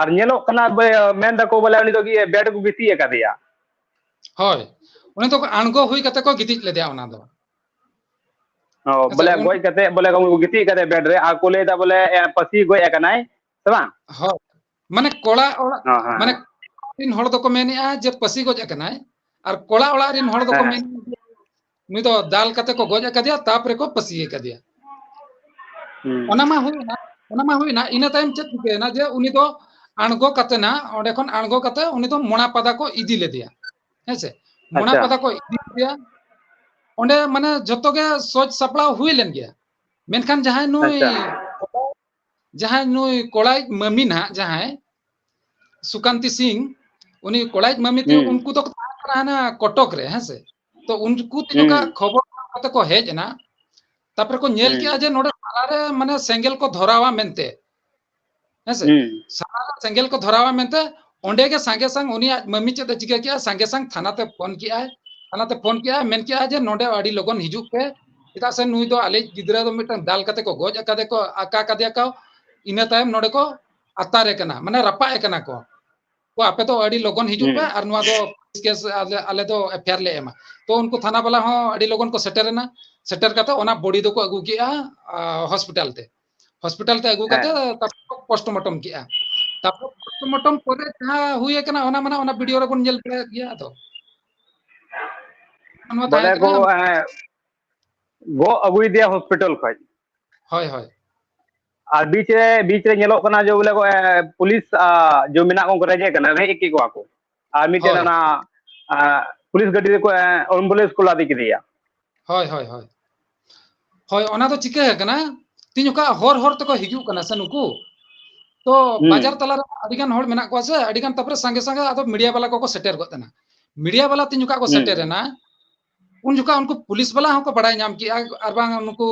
ᱟᱨ ᱧᱮᱞᱚᱜ ᱠᱟᱱᱟ, ᱵᱮ-, ᱢᱮᱱ ᱫᱟᱠᱚ ᱵᱚᱞᱮ ᱩᱱᱤ ᱫᱚ ᱜᱤ-, ᱵᱮᱰ ᱠᱚ ᱜᱤᱛᱤᱡ ᱟᱠᱟᱫᱮᱭᱟ᱾ ᱦᱳᱭ, ᱩᱱᱤ ᱫᱚ ᱟᱬᱜᱚ ᱦᱩᱭ ᱠᱟᱛᱮ ᱠᱚ ᱜᱤᱛᱤᱡ ᱞᱮᱫᱮᱭᱟ ᱚᱱᱟ ᱫᱚ᱾ ᱚ, ᱟᱪᱪᱷᱟ, ᱵᱚᱞᱮ ᱩᱱ- ᱜᱚᱡ ᱠᱟᱛᱮ ᱵᱚᱞᱮ ᱠᱚ ᱜᱤᱛᱤᱡ ᱠᱟᱫᱮ ᱵᱮᱰ ᱨᱮ, ᱟᱨ ᱠᱚ ᱞᱟᱹᱭ ᱫᱟ ᱵᱚᱞᱮ, ᱮ, ᱯᱟᱹᱥᱤ ᱜᱚᱡ ᱟᱠᱟᱱᱟᱭ, ᱥᱮ ᱵᱟᱝ? ᱦᱳᱭ, ᱢᱟᱱᱮ ᱠᱚᱲᱟ ᱚᱲᱟᱜ, ᱦᱮᱸ, ᱦᱮᱸ, ᱢᱟᱱᱮ ᱦᱮᱸ᱾ ᱨᱤᱱ ᱦᱚᱲ ᱫᱚᱠᱚ ᱢᱮᱱᱮᱜᱼᱟ ᱡᱮ ᱯᱟᱹᱥᱤ ᱜᱚᱡ ᱟᱠᱟᱱᱟᱭ, ᱟᱨ ᱠᱚᱲᱟ ᱚᱲᱟᱜ ᱨᱤᱱ ᱦᱚᱲ ᱫᱚᱠᱚ ᱦᱮᱸ᱾ ᱢᱮᱱᱮᱜᱼᱟ ᱡᱮ ᱱᱩᱭ ᱫᱚ ᱫᱟᱞ ᱠᱟᱛᱮ ᱠᱚ ᱜᱚᱡ ᱟᱠᱟᱫᱮᱭᱟ, ᱛᱟᱯᱚᱨᱮ ᱠᱚ ᱯᱟᱹᱥᱤ ᱟᱠᱟᱫᱮᱭᱟ᱾ ᱦᱩᱸ᱾ ᱚᱱᱟ ᱢᱟ ᱦᱩᱭᱱᱟ, ᱚᱱᱟ ᱢᱟ ᱦᱩᱭᱱᱟ᱾ ᱤᱱᱟᱹ ᱛᱟᱭᱚᱢ ᱪᱮᱫ ᱪᱤᱠᱟᱹᱭᱮᱱᱟ ᱡᱮ ᱩᱱᱤ ᱫᱚ ᱟᱬᱜᱚ ᱠᱟᱛᱮ ᱱᱟ, ᱚᱸᱰᱮ ᱠᱷᱚᱱ ᱟᱬᱜᱚ ᱠᱟᱛᱮ ᱩᱱᱤ ᱫᱚ ᱢᱚᱲᱟ ᱯᱟᱫᱟ ᱠᱚ ᱤᱫᱤ ᱞᱮᱫᱮᱭᱟ, ᱦᱮᱸᱥᱮ? ᱢᱚᱲᱟ ᱟᱪᱪᱷᱟ᱾ ᱯᱟᱫᱟ ᱠᱚ ᱤᱫᱤ ᱞᱮᱫᱮᱭᱟ, ᱚᱸᱰᱮ ᱢᱟᱱᱮ ᱡᱚᱛᱚ ᱜᱮ ᱥᱚᱡᱽ ᱥᱟᱯᱲᱟᱣ ᱦᱩᱭ ᱞᱮᱱ ᱜᱮᱭᱟ, ᱢᱮᱱᱠᱷᱟᱱ ᱡᱟᱦᱟᱸᱭ ᱱᱩᱭ ᱟᱪᱪᱷᱟ᱾ ᱡᱟᱦᱟᱸᱭ ᱱᱩᱭ ᱠᱚᱲᱟᱭᱤᱡ ᱢᱟᱹᱢᱤ ᱱᱟᱦᱟᱜ ᱡᱟᱦᱟᱸᱭ ᱥᱩᱠᱟᱱᱛᱤ ᱥᱤᱝ, ᱩᱱᱤ ᱠᱚᱲᱟᱭᱤᱡ ᱢᱟᱹᱢᱤ ᱛᱮ ᱦᱩᱸ᱾ ᱩᱱᱠᱩ ᱫᱚᱠᱚ ᱛᱟᱦᱮᱸ ᱠᱟᱱᱟ ᱦᱟᱱᱟ ᱠᱚᱴᱚᱠ ᱨᱮ, ᱦᱮᱸ ᱥᱮ? ᱛᱚ ᱩᱱᱠᱩ ᱛᱤᱱ ᱦᱩᱸ᱾ ᱡᱚᱠᱷᱟ ᱠᱷᱚᱵᱚᱨ ᱠᱟᱛᱮ ᱠᱚ ᱦᱮᱡ ᱮᱱᱟ, ᱛᱟᱯᱚᱨᱮ ᱠᱚ ᱧᱮᱞ ᱦᱩᱸ᱾ ᱠᱮᱜᱼᱟ ᱡᱮ ᱱᱚᱰᱮ ᱥᱟᱞᱟ ᱨᱮ ᱢᱟᱱᱮ ᱥᱮᱸᱜᱮᱞ ᱠᱚ ᱫᱷᱚᱨᱟᱣᱟ ᱢᱮᱱᱛᱮ, ᱦᱮᱸ ᱥᱮ? ᱦᱩᱸ᱾ ᱥᱟᱞᱟ ᱨᱮ ᱥᱮᱸᱜᱮᱞ ᱠᱚ ᱫᱷᱚᱨᱟᱣᱟ ᱢᱮᱱᱛᱮ ᱚᱸᱰᱮ ᱜᱮ ᱥᱟᱸᱜᱮ ᱥᱟᱝ ᱩᱱᱤᱭᱟᱜ ᱢᱟᱹᱢᱤ ᱪᱮᱫ ᱮ ᱪᱤᱠᱟᱹ ᱠᱮᱜᱼᱟ, ᱥᱟᱸᱜᱮ ᱥᱟᱝ ᱛᱷᱟᱱᱟ ᱛᱮ ᱯᱷᱳᱱ ᱠᱮᱜᱼᱟᱭ, ᱛᱷᱟᱱᱟ ᱛᱮ ᱯᱷᱳᱱ ᱠᱮᱜᱼᱟᱭ, ᱢᱮᱱ ᱠᱮᱜᱼᱟᱭ ᱡᱮ ᱱᱚᱰᱮ ᱟᱹᱰᱤ ᱞᱚᱜᱚᱱ ᱦᱤᱡᱩᱜ ᱯᱮ, ᱪᱮᱫᱟᱜ ᱥᱮ ᱱᱩᱭ ᱫᱚ ᱟᱞᱮᱭᱤᱡ ᱜᱤᱫᱽᱨᱟᱹ ᱫᱚ ᱢᱤᱫᱴᱟᱝ ᱫᱟᱞ ᱠᱟᱛᱮ ᱠᱚ ᱜᱚᱡ ᱟᱠᱟᱫᱮ ᱠᱚ, ᱟᱠᱟ ᱠᱟᱫᱮᱭᱟ ᱠᱚ, ᱤᱱᱟᱹ ᱛᱟᱭᱚᱢ ᱱᱚᱰᱮ ᱠᱚ ᱟᱛᱟᱨᱮ ᱠᱟᱱᱟ, ᱢᱟᱱᱮ ᱨᱟᱯᱟᱜ ᱮ ᱠᱟᱱᱟ ᱠᱚ᱾ ᱛᱚ ᱟᱯᱮ ᱫᱚ ᱟᱹᱰᱤ ᱞᱚᱜᱚᱱ ᱦᱤᱡᱩᱜ ᱯᱮ ᱦᱩᱸ᱾ ᱟᱨ ᱱᱚᱣᱟ ᱫᱚ ᱠᱮᱥ ᱟᱞᱮ, ᱟᱞᱮ ᱫᱚ ᱮᱯᱷ ᱟᱭ ᱟᱨ ᱞᱮ ᱮᱢᱟ᱾ ᱛᱚ ᱩᱱᱠᱩ ᱛᱷᱟᱱᱟ ᱵᱟᱞᱟ ᱦᱚᱸ ᱟᱹᱰᱤ ᱞᱚᱜᱚᱱ ᱠᱚ ᱥᱮᱴᱮᱨᱮᱱᱟ, ᱥᱮᱴᱮᱨ ᱠᱟᱛᱮ ᱚᱱᱟ ᱵᱚᱰᱤ ᱫᱚᱠᱚ ᱟᱹᱜᱩ ᱠᱮᱜᱼᱟ, ᱟ, ᱦᱚᱥᱯᱤᱴᱟᱞ ᱛᱮ᱾ ᱦᱚᱥᱯᱤᱴᱟᱞ ᱛᱮ ᱟᱹᱜᱩ ᱠᱟᱛᱮ ᱦᱮᱸ᱾ ᱛᱟᱨᱯᱚᱨ ᱯᱳᱥᱴᱢᱚᱨᱴᱚᱢ ᱠᱮᱜᱼᱟ᱾ ᱛᱟᱨᱯᱚᱨ ᱯᱳᱥᱴᱢᱚᱨᱴᱚᱢ ᱯᱚᱨᱮ ᱡᱟᱦᱟᱸ ᱦᱩᱭ ᱟᱠᱟᱱᱟ ᱚᱱᱟ ᱢᱟᱱᱮ ᱚᱱᱟ ᱵᱷᱤᱰᱤᱭᱳ ᱨᱮᱵᱚᱱ ᱧᱮᱞ ᱫᱟᱲᱮᱭᱟᱜ ᱜᱮᱭᱟ᱾ ᱟᱫᱚ ᱱᱚᱣᱟ ᱛᱟᱦᱮᱸ ᱵᱚᱞᱮ ᱠᱚ, ᱠᱟᱱᱟ᱾ ᱮᱸ, ᱜᱚᱜ ᱟᱹᱜᱩᱭᱮᱫᱮᱭᱟ ᱦᱚᱥᱯᱤᱴᱟᱞ ᱠᱷᱚᱡ᱾ ᱦᱳᱭ, ᱦᱳᱭ᱾ ᱟᱨ ᱵᱤᱪ ᱨᱮ, ᱵᱤᱪ ᱨᱮ ᱧᱮᱞᱚᱜ ᱠᱟᱱᱟ ᱡᱮ ᱵᱚᱞᱮ ᱠᱚ, ᱮᱸ, ᱯᱩᱞᱤᱥ, ᱟ, ᱡᱮ ᱢᱮᱱᱟᱜ ᱠᱚ ᱩᱱᱠᱩ ᱨᱮᱡᱮ ᱠᱟᱱᱟ, ᱨᱮᱡ ᱠᱮᱫ ᱠᱚᱣᱟ ᱠᱚ᱾ ᱟᱨ ᱢᱤᱫᱴᱮᱱ ᱦᱳᱭ᱾ ᱚᱱᱟ, ᱟ, ᱯᱩᱞᱤᱥ ᱜᱟᱹᱰᱤ ᱨᱮᱠᱚ, ᱮᱸ, ᱮᱢᱵᱩᱞᱮᱱᱥ ᱠᱚ ᱞᱟᱫᱮ ᱠᱮᱫᱮᱭᱟ᱾ ᱦᱳᱭ, ᱦᱳᱭ, ᱦᱳᱭ᱾ ᱦᱳᱭ, ᱚᱱᱟ ᱫᱚ ᱪᱤᱠᱟᱹ ᱟᱠᱟᱱᱟ, ᱛᱤᱧ ᱚᱠᱟ ᱦᱚᱨ ᱦᱚᱨ ᱛᱮᱠᱚ ᱦᱤᱡᱩᱜ ᱠᱟᱱᱟ ᱥᱮ ᱱᱩᱠᱩ, ᱛᱚ ᱦᱩᱸ᱾ ᱵᱟᱡᱟᱨ ᱛᱟᱞᱟᱨᱮ ᱟᱹᱰᱤ ᱜᱟᱱ ᱦᱚᱲ ᱢᱮᱱᱟᱜ ᱠᱚᱣᱟ ᱥᱮ, ᱟᱹᱰᱤ ᱜᱟᱱ, ᱛᱟᱨᱯᱚᱨᱮ ᱥᱟᱸᱜᱮ ᱥᱟᱸᱜᱮ ᱟᱫᱚ ᱢᱤᱰᱤᱭᱟ ᱵᱟᱞᱟ ᱠᱚᱠᱚ ᱥᱮᱴᱮᱨ ᱜᱚᱫ ᱮᱱᱟ᱾ ᱢᱤᱰᱤᱭᱟ ᱵᱟᱞᱟ ᱛᱤᱧ ᱚᱠᱟ ᱠᱚ ᱦᱩᱸ᱾ ᱥᱮᱴᱮᱨ ᱮᱱᱟ, ᱩᱱ ᱡᱚᱠᱷᱟ ᱩᱱᱠᱩ ᱯᱩᱞᱤᱥ ᱵᱟᱞᱟ ᱦᱚᱸᱠᱚ ᱵᱟᱲᱟᱭ ᱧᱟᱢ ᱠᱮᱜᱼᱟ, ᱟᱨ ᱵᱟᱝ ᱱᱩᱠᱩ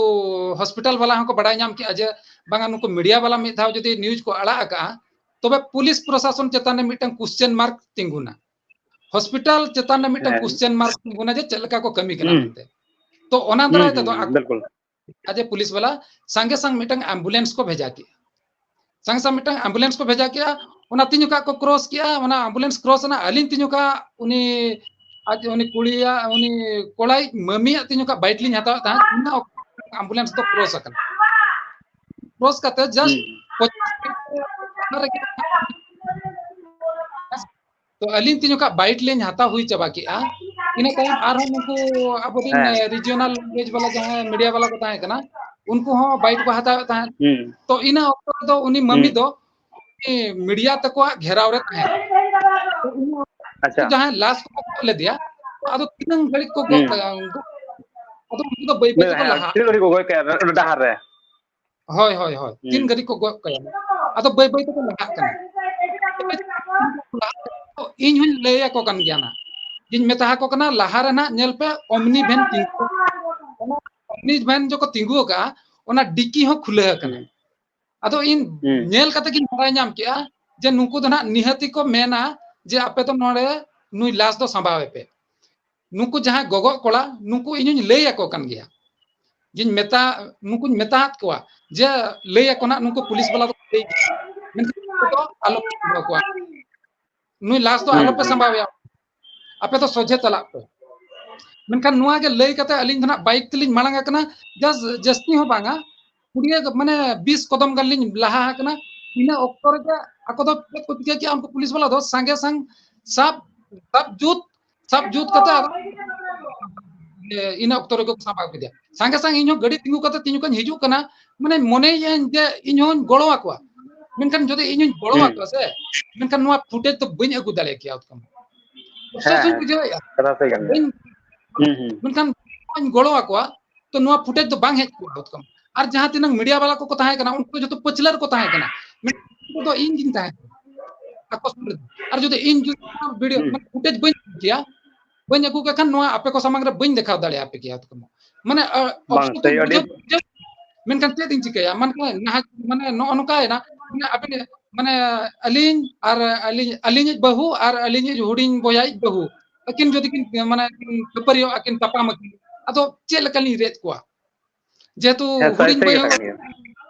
ᱦᱚᱥᱯᱤᱴᱟᱞ ᱵᱟᱞᱟ ᱦᱚᱸᱠᱚ ᱵᱟᱲᱟᱭ ᱧᱟᱢ ᱠᱮᱜᱼᱟ ᱡᱮ ᱵᱟᱝᱟ ᱱᱩᱠᱩ ᱢᱤᱰᱤᱭᱟ ᱵᱟᱞᱟ ᱢᱤᱫ ᱫᱷᱟᱣ ᱡᱩᱫᱤ ᱱᱤᱭᱩᱡᱽ ᱠᱚ ᱟᱲᱟᱜ ᱟᱠᱟᱜᱼᱟ, ᱛᱚᱵᱮ ᱯᱩᱞᱤᱥ ᱯᱨᱚᱥᱟᱥᱚᱱ ᱪᱮᱛᱟᱱ ᱨᱮ ᱢᱤᱫᱴᱟᱝ ᱠᱩᱥᱪᱮᱱ ᱢᱟᱨᱠ ᱛᱤᱸᱜᱩᱱᱟ, ᱦᱚᱥᱯᱤᱴᱟᱞ ᱪᱮᱛᱟᱱ ᱨᱮ ᱢᱤᱫᱴᱟᱝ ᱦᱮᱸ᱾ ᱠᱩᱥᱪᱮᱱ ᱢᱟᱨᱠ ᱛᱤᱸᱜᱩᱱᱟ ᱡᱮ ᱪᱮᱫ ᱞᱮᱠᱟ ᱠᱚ ᱠᱟᱹᱢᱤ ᱠᱟᱱᱟ ᱦᱩᱸ᱾ ᱢᱮᱱᱛᱮ᱾ ᱛᱚ ᱚᱱᱟ ᱦᱩᱸ, ᱫᱟᱨᱟᱭ ᱦᱩᱸ, ᱛᱮᱫᱚ ᱦᱩᱸ, ᱟᱠᱚ ᱵᱤᱞᱠᱩᱞ᱾ ᱟᱡ ᱮ ᱯᱩᱞᱤᱥ ᱵᱟᱞᱟ ᱥᱟᱸᱜᱮ ᱥᱟᱝ ᱢᱤᱫᱴᱟᱝ ᱮᱢᱵᱩᱞᱮᱱᱥ ᱠᱚ ᱵᱷᱮᱡᱟ ᱠᱮᱜᱼᱟ᱾ ᱥᱟᱸᱜᱮ ᱥᱟᱝ ᱢᱤᱫᱴᱟᱝ ᱮᱢᱵᱩᱞᱮᱱᱥ ᱠᱚ ᱵᱷᱮᱡᱟ ᱠᱮᱜᱼᱟ, ᱚᱱᱟ ᱛᱤᱧᱩ ᱠᱟᱜ ᱠᱚ ᱠᱨᱚᱥ ᱠᱮᱜᱼᱟ, ᱚᱱᱟ ᱮᱢᱵᱩᱞᱮᱱᱥ ᱠᱨᱚᱥ ᱮᱱᱟ, ᱟᱹᱞᱤᱧ ᱛᱤᱧᱩ ᱠᱟᱜ ᱩᱱᱤ ᱟᱡ ᱩᱱᱤ ᱠᱩᱲᱤᱭᱟᱜ, ᱩᱱᱤ ᱠᱚᱲᱟᱭᱤᱡ ᱢᱟᱹᱢᱤᱭᱟᱜ ᱛᱤᱧᱩ ᱠᱟᱜ ᱵᱟᱭᱤᱴ ᱞᱤᱧ ᱦᱟᱛᱟᱣᱮᱫ ᱛᱟᱦᱮᱸᱫ, ᱤᱱᱟᱹ ᱚᱠᱛᱚ ᱮᱢᱵᱩᱞᱮᱱᱥ ᱫᱚ ᱠᱨᱚᱥ ᱟᱠᱟᱱᱟ᱾ ᱠᱨᱚᱥ ᱠᱟᱛᱮ just ᱦᱩᱸ᱾ ᱯᱚᱸᱪᱤᱥ ᱨᱮᱜᱮ ᱛᱚ ᱟᱹᱞᱤᱧ ᱛᱤᱧᱩ ᱠᱟᱜ ᱵᱟᱭᱤᱴ ᱞᱤᱧ ᱦᱟᱛᱟᱣ ᱦᱩᱭ ᱪᱟᱵᱟ ᱠᱮᱜᱼᱟ᱾ ᱤᱱᱟᱹ ᱛᱟᱭᱚᱢ ᱟᱨᱦᱚᱸ ᱱᱩᱠᱩ ᱟᱵᱚᱨᱮᱱ ᱦᱮᱸ᱾ ᱨᱤᱡᱤᱭᱚᱱᱟᱞ ᱞᱮᱝᱜᱩᱭᱮᱡᱽ ᱵᱟᱞᱟ ᱡᱟᱦᱟᱸᱭ ᱢᱤᱰᱤᱭᱟ ᱵᱟᱞᱟ ᱠᱚ ᱛᱟᱦᱮᱸ ᱠᱟᱱᱟ, ᱩᱱᱠᱩ ᱦᱚᱸ ᱵᱟᱭᱤᱴ ᱠᱚ ᱦᱟᱛᱟᱣᱮᱫ ᱛᱟᱦᱮᱸᱫ᱾ ᱦᱩᱸ᱾ ᱛᱚ ᱤᱱᱟᱹ ᱚᱠᱛᱚ ᱨᱮᱫᱚ ᱩᱱᱤ ᱢᱟᱹᱢᱤ ᱦᱩᱸ᱾ ᱫᱚ ᱩᱱᱤ ᱢᱤᱰᱤᱭᱟ ᱛᱟᱠᱚᱣᱟᱜ ᱜᱷᱮᱨᱟᱣ ᱨᱮ ᱛᱟᱦᱮᱸ ᱠᱟᱱᱟ᱾ ᱛᱚ ᱩᱱᱤ ᱟᱪᱪᱷᱟ᱾ ᱡᱟᱦᱟᱸᱭ ᱞᱟᱥ ᱠᱚ ᱜᱚᱜ ᱞᱮᱫᱮᱭᱟ, ᱟᱫᱚ ᱛᱤᱱᱟᱹᱝ ᱜᱷᱟᱹᱲᱤᱡ ᱠᱚ ᱜᱚᱜ ᱦᱩᱸ᱾ ᱠᱟᱭᱟ ᱩᱱᱠᱩ? ᱟᱫᱚ ᱩᱱᱠᱩ ᱫᱚ ᱵᱟᱹᱭ ᱵᱟᱹᱭ ᱛᱮᱠᱚ ᱦᱮᱸ, ᱞᱟᱦᱟᱜ ᱛᱤᱱᱟᱹᱜ ᱜᱷᱟᱹᱲᱤᱡ ᱠᱚ ᱜᱚᱜ ᱠᱟᱭᱟ ᱚᱱᱟ ᱰᱟᱦᱟᱨ ᱨᱮ? ᱦᱳᱭ, ᱦᱳᱭ, ᱦᱳᱭ᱾ ᱛᱤᱱ ᱦᱩᱸ᱾ ᱜᱷᱟᱹᱲᱤᱡ ᱠᱚ ᱜᱚᱜ ᱠᱟᱭᱟ? ᱟᱫᱚ ᱵᱟᱹᱭ ᱵᱟᱹᱭ ᱛᱮᱠᱚ ᱞᱟᱦᱟᱜ ᱠᱟᱱᱟ᱾ ᱤᱧ ᱦᱚᱧ ᱞᱟᱹᱭ ᱟᱠᱚ ᱠᱟᱱ ᱜᱮᱭᱟ ᱱᱟᱜ᱾ ᱤᱧ ᱢᱮᱛᱟ ᱟᱠᱚ ᱠᱟᱱᱟ, "ᱞᱟᱦᱟ ᱨᱮ ᱱᱟᱜ ᱧᱮᱞ ᱯᱮ, ᱚᱢᱱᱤ ᱵᱷᱮᱱ ᱛᱤᱸᱜᱩ ᱟᱠᱟᱱᱟ᱾ ᱚᱱᱟ ᱚᱢᱱᱤ ᱵᱷᱮᱱ ᱡᱚᱠᱷᱚᱱ ᱛᱤᱸᱜᱩ ᱟᱠᱟᱜᱼᱟ, ᱚᱱᱟ ᱰᱤᱠᱤ ᱦᱚᱸ ᱠᱷᱩᱞᱟᱹᱣ ᱟᱠᱟᱱᱟ᱾" ᱦᱩᱸ᱾ ᱟᱫᱚ ᱤᱧ ᱦᱩᱸ᱾ ᱧᱮᱞ ᱠᱟᱛᱮ ᱜᱤᱧ ᱵᱟᱲᱟᱭ ᱧᱟᱢ ᱠᱮᱜᱼᱟ ᱡᱮ ᱱᱩᱠᱩ ᱫᱚ ᱱᱟᱜ ᱱᱤᱦᱟᱹᱛᱤ ᱠᱚ ᱢᱮᱱᱟ ᱡᱮ, "ᱟᱯᱮ ᱫᱚ ᱱᱚᱰᱮ ᱱᱩᱭ ᱞᱟᱥ ᱫᱚ ᱥᱟᱢᱵᱟᱣ ᱮᱯᱮ᱾" ᱱᱩᱠᱩ ᱡᱟᱦᱟᱸᱭ ᱜᱚᱜᱚᱜ ᱠᱚᱲᱟ, ᱱᱩᱠᱩ ᱤᱧ ᱦᱚᱧ ᱞᱟᱹᱭ ᱟᱠᱚ ᱠᱟᱱ ᱜᱮᱭᱟ᱾ ᱡᱮᱧ ᱢᱮᱛᱟ, ᱱᱩᱠᱩᱧ ᱢᱮᱛᱟᱫ ᱠᱚᱣᱟ ᱡᱮ, ᱞᱟᱹᱭ ᱟᱠᱚ ᱱᱟᱜ ᱱᱩᱠᱩ ᱯᱩᱞᱤᱥ ᱵᱟᱞᱟ ᱫᱚ ᱞᱟᱹᱭ ᱜᱮᱭᱟ᱾ ᱢᱮᱱᱠᱷᱟᱱ ᱱᱩᱠᱩ ᱫᱚ ᱟᱞᱚ ᱯᱮ ᱥᱟᱢᱵᱟᱣ ᱠᱚᱣᱟ᱾ ᱱᱩᱭ ᱞᱟᱥ ᱫᱚ ᱦᱩᱸ, ᱟᱞᱚ ᱯᱮ ᱦᱩᱸ᱾ ᱥᱟᱢᱵᱟᱣᱮᱭᱟ᱾ ᱟᱯᱮ ᱫᱚ ᱥᱚᱡᱷᱮ ᱪᱟᱞᱟᱜ ᱯᱮ᱾ ᱢᱮᱱᱠᱷᱟᱱ ᱱᱚᱣᱟ ᱜᱮ ᱞᱟᱹᱭ ᱠᱟᱛᱮ ᱟᱹᱞᱤᱧ ᱫᱚ ᱱᱟᱜ ᱵᱟᱭᱤᱠ ᱛᱮᱞᱤᱧ ᱢᱟᱲᱟᱝ ᱟᱠᱟᱱᱟ᱾ ᱡᱟᱥ-, ᱡᱟᱹᱥᱛᱤ ᱦᱚᱸ ᱵᱟᱝᱟ᱾ ᱠᱩᱲᱤ, ᱢᱟᱱᱮ ᱵᱤᱥ ᱠᱚᱫᱚᱢ ᱜᱟᱱ ᱞᱤᱧ ᱞᱟᱦᱟ ᱟᱠᱟᱱᱟ᱾ ᱤᱱᱟᱹ ᱚᱠᱛᱚ ᱨᱮᱜᱮ ᱟᱠᱚ ᱫᱚ ᱪᱮᱫ ᱠᱚ ᱪᱤᱠᱟᱹ ᱠᱮᱜᱼᱟ, ᱩᱱᱠᱩ ᱯᱩᱞᱤᱥ ᱵᱟᱞᱟ ᱫᱚ ᱥᱟᱸᱜᱮ ᱥᱟᱝ ᱥᱟᱵ, ᱥᱟᱵ ᱡᱩᱛ, ᱥᱟᱵ ᱡᱩᱛ ᱠᱟᱛᱮ ᱟᱫᱚ, ᱤᱱᱟᱹ ᱚᱠᱛᱚ ᱨᱮᱜᱮ ᱠᱚ ᱥᱟᱢᱵᱟᱣ ᱠᱮᱫᱮᱭᱟ᱾ ᱥᱟᱸᱜᱮ ᱥᱟᱝ ᱤᱧ ᱦᱚᱸ ᱜᱟᱹᱰᱤ ᱛᱤᱸᱜᱩ ᱠᱟᱛᱮ ᱛᱤᱧ ᱡᱚᱠᱷᱚᱱ ᱦᱤᱡᱩᱜ ᱠᱟᱱᱟ, ᱢᱟᱱᱮ ᱢᱚᱱᱮᱭᱮᱫᱼᱟᱹᱧ ᱡᱮ ᱤᱧ ᱦᱚᱸᱧ ᱜᱚᱲᱚ ᱟᱠᱚᱣᱟ, ᱢᱮᱱᱠᱷᱟᱱ ᱡᱩᱫᱤ ᱤᱧ ᱦᱚᱸᱧ ᱜᱚᱲᱚ ᱦᱩᱸ᱾ ᱟᱠᱚᱣᱟ ᱥᱮ, ᱢᱮᱱᱠᱷᱟᱱ ᱱᱚᱣᱟ ᱯᱷᱩᱴᱮᱡᱽ ᱫᱚ ᱵᱟᱹᱧ ᱟᱹᱜᱩ ᱫᱟᱲᱮ ᱠᱮᱭᱟ ᱩᱛᱠᱚᱢ᱾ ᱟᱯᱥᱳᱥ ᱦᱮᱸ, ᱦᱚᱸᱧ ᱦᱮᱸ᱾ ᱵᱩᱡᱷᱟᱹᱣᱮᱫᱼᱟ᱾ ᱠᱟᱛᱷᱟ ᱥᱟᱹᱨᱤ ᱠᱟᱱ ᱜᱮᱭᱟ᱾ ᱵᱟᱹᱧ, ᱦᱩᱸ, ᱦᱩᱸ᱾ ᱢᱮᱱᱠᱷᱟᱱ ᱱᱚᱣᱟᱧ ᱜᱚᱲᱚ ᱟᱠᱚᱣᱟ, ᱛᱚ ᱱᱚᱣᱟ ᱯᱷᱩᱴᱮᱡᱽ ᱫᱚ ᱵᱟᱝ ᱦᱮᱡ ᱠᱚᱜᱼᱟ ᱩᱛᱠᱚᱢ᱾ ᱟᱨ ᱡᱟᱦᱟᱸ ᱛᱤᱱᱟᱹᱝ ᱢᱤᱰᱤᱭᱟ ᱵᱟᱞᱟ ᱠᱚᱠᱚ ᱛᱟᱦᱮᱸ ᱠᱟᱱᱟ, ᱩᱱᱠᱩ ᱫᱚ ᱡᱚᱛᱚ ᱯᱟᱹᱪᱷᱞᱟᱹ ᱨᱮᱠᱚ ᱛᱟᱦᱮᱸ ᱠᱟᱱᱟ᱾ ᱢᱮᱱᱠᱷᱟᱱ ᱩᱱᱠᱩ ᱫᱚ ᱤᱧ ᱜᱤᱧ ᱛᱟᱦᱮᱸ ᱠᱟᱱᱟ ᱟᱠᱚ ᱥᱩᱨ ᱨᱮ᱾ ᱟᱨ ᱡᱩᱫᱤ ᱤᱧ ᱡᱩᱫᱤ ᱚᱱᱟ ᱵᱷᱤᱰᱤᱭᱳ, ᱦᱩᱸ᱾ ᱢᱟᱱᱮ ᱯᱷᱩᱴᱮᱡᱽ ᱵᱟᱹᱧ ᱟᱹᱜᱩ ᱠᱮᱭᱟ, ᱵᱟᱹᱧ ᱟᱹᱜᱩ ᱠᱮ ᱠᱷᱟᱱ ᱱᱚᱣᱟ ᱟᱯᱮ ᱠᱚ ᱥᱟᱢᱟᱝ ᱨᱮ ᱵᱟᱹᱧ ᱫᱮᱠᱷᱟᱣ ᱫᱟᱲᱮᱭᱟᱯᱮ ᱠᱮᱭᱟ ᱩᱛᱠᱚᱢ᱾ ᱢᱟᱱᱮ, ᱟ, ᱵᱟᱝ, ᱚᱯᱥᱚᱨ ᱥᱮᱭ ᱫᱚᱧ ᱟᱹᱰᱤ ᱵᱩᱡᱷᱟᱹᱣ, ᱵᱩᱡᱷᱟᱹᱣ, ᱢᱮᱱᱠᱷᱟᱱ ᱪᱮᱫ ᱤᱧ ᱪᱤᱠᱟᱹᱭᱟ? ᱢᱟᱱᱮ ᱱᱟᱦᱟᱜ, ᱢᱟᱱᱮ ᱱᱚᱜᱼᱚ ᱱᱚᱝᱠᱟᱭᱮᱱᱟ, ᱢᱟᱱᱮ ᱟᱵᱮᱱ, ᱢᱟᱱᱮ ᱟᱹᱞᱤᱧ ᱟᱨ ᱟᱹᱞᱤᱧ, ᱟᱹᱞᱤᱧᱤᱡ ᱵᱟᱹᱦᱩ ᱟᱨ ᱟᱹᱞᱤᱧᱤᱡ ᱦᱩᱰᱤᱧ ᱵᱚᱭᱦᱟᱭᱤᱡ ᱵᱟᱹᱦᱩ, ᱟᱹᱠᱤᱱ ᱡᱩᱫᱤ ᱠᱤᱱ, ᱢᱟᱱᱮ ᱠᱤᱱ ᱠᱷᱟᱹᱯᱟᱹᱨᱤᱭᱚᱜᱼᱟ, ᱠᱤᱱ ᱛᱟᱯᱟᱢ ᱟᱹᱠᱤᱱ, ᱟᱫᱚ ᱪᱮᱫ ᱞᱮᱠᱟᱞᱤᱧ ᱨᱮᱫ ᱠᱚᱣᱟ? ᱡᱮᱦᱮᱛᱩ ᱦᱮᱸ, ᱥᱟᱹᱨᱤ, ᱦᱩᱰᱤᱧ ᱥᱟᱹᱨᱤ ᱵᱟᱹᱭ ᱠᱟᱛᱷᱟ ᱦᱚᱸ ᱠᱟᱱ ᱜᱮᱭᱟ᱾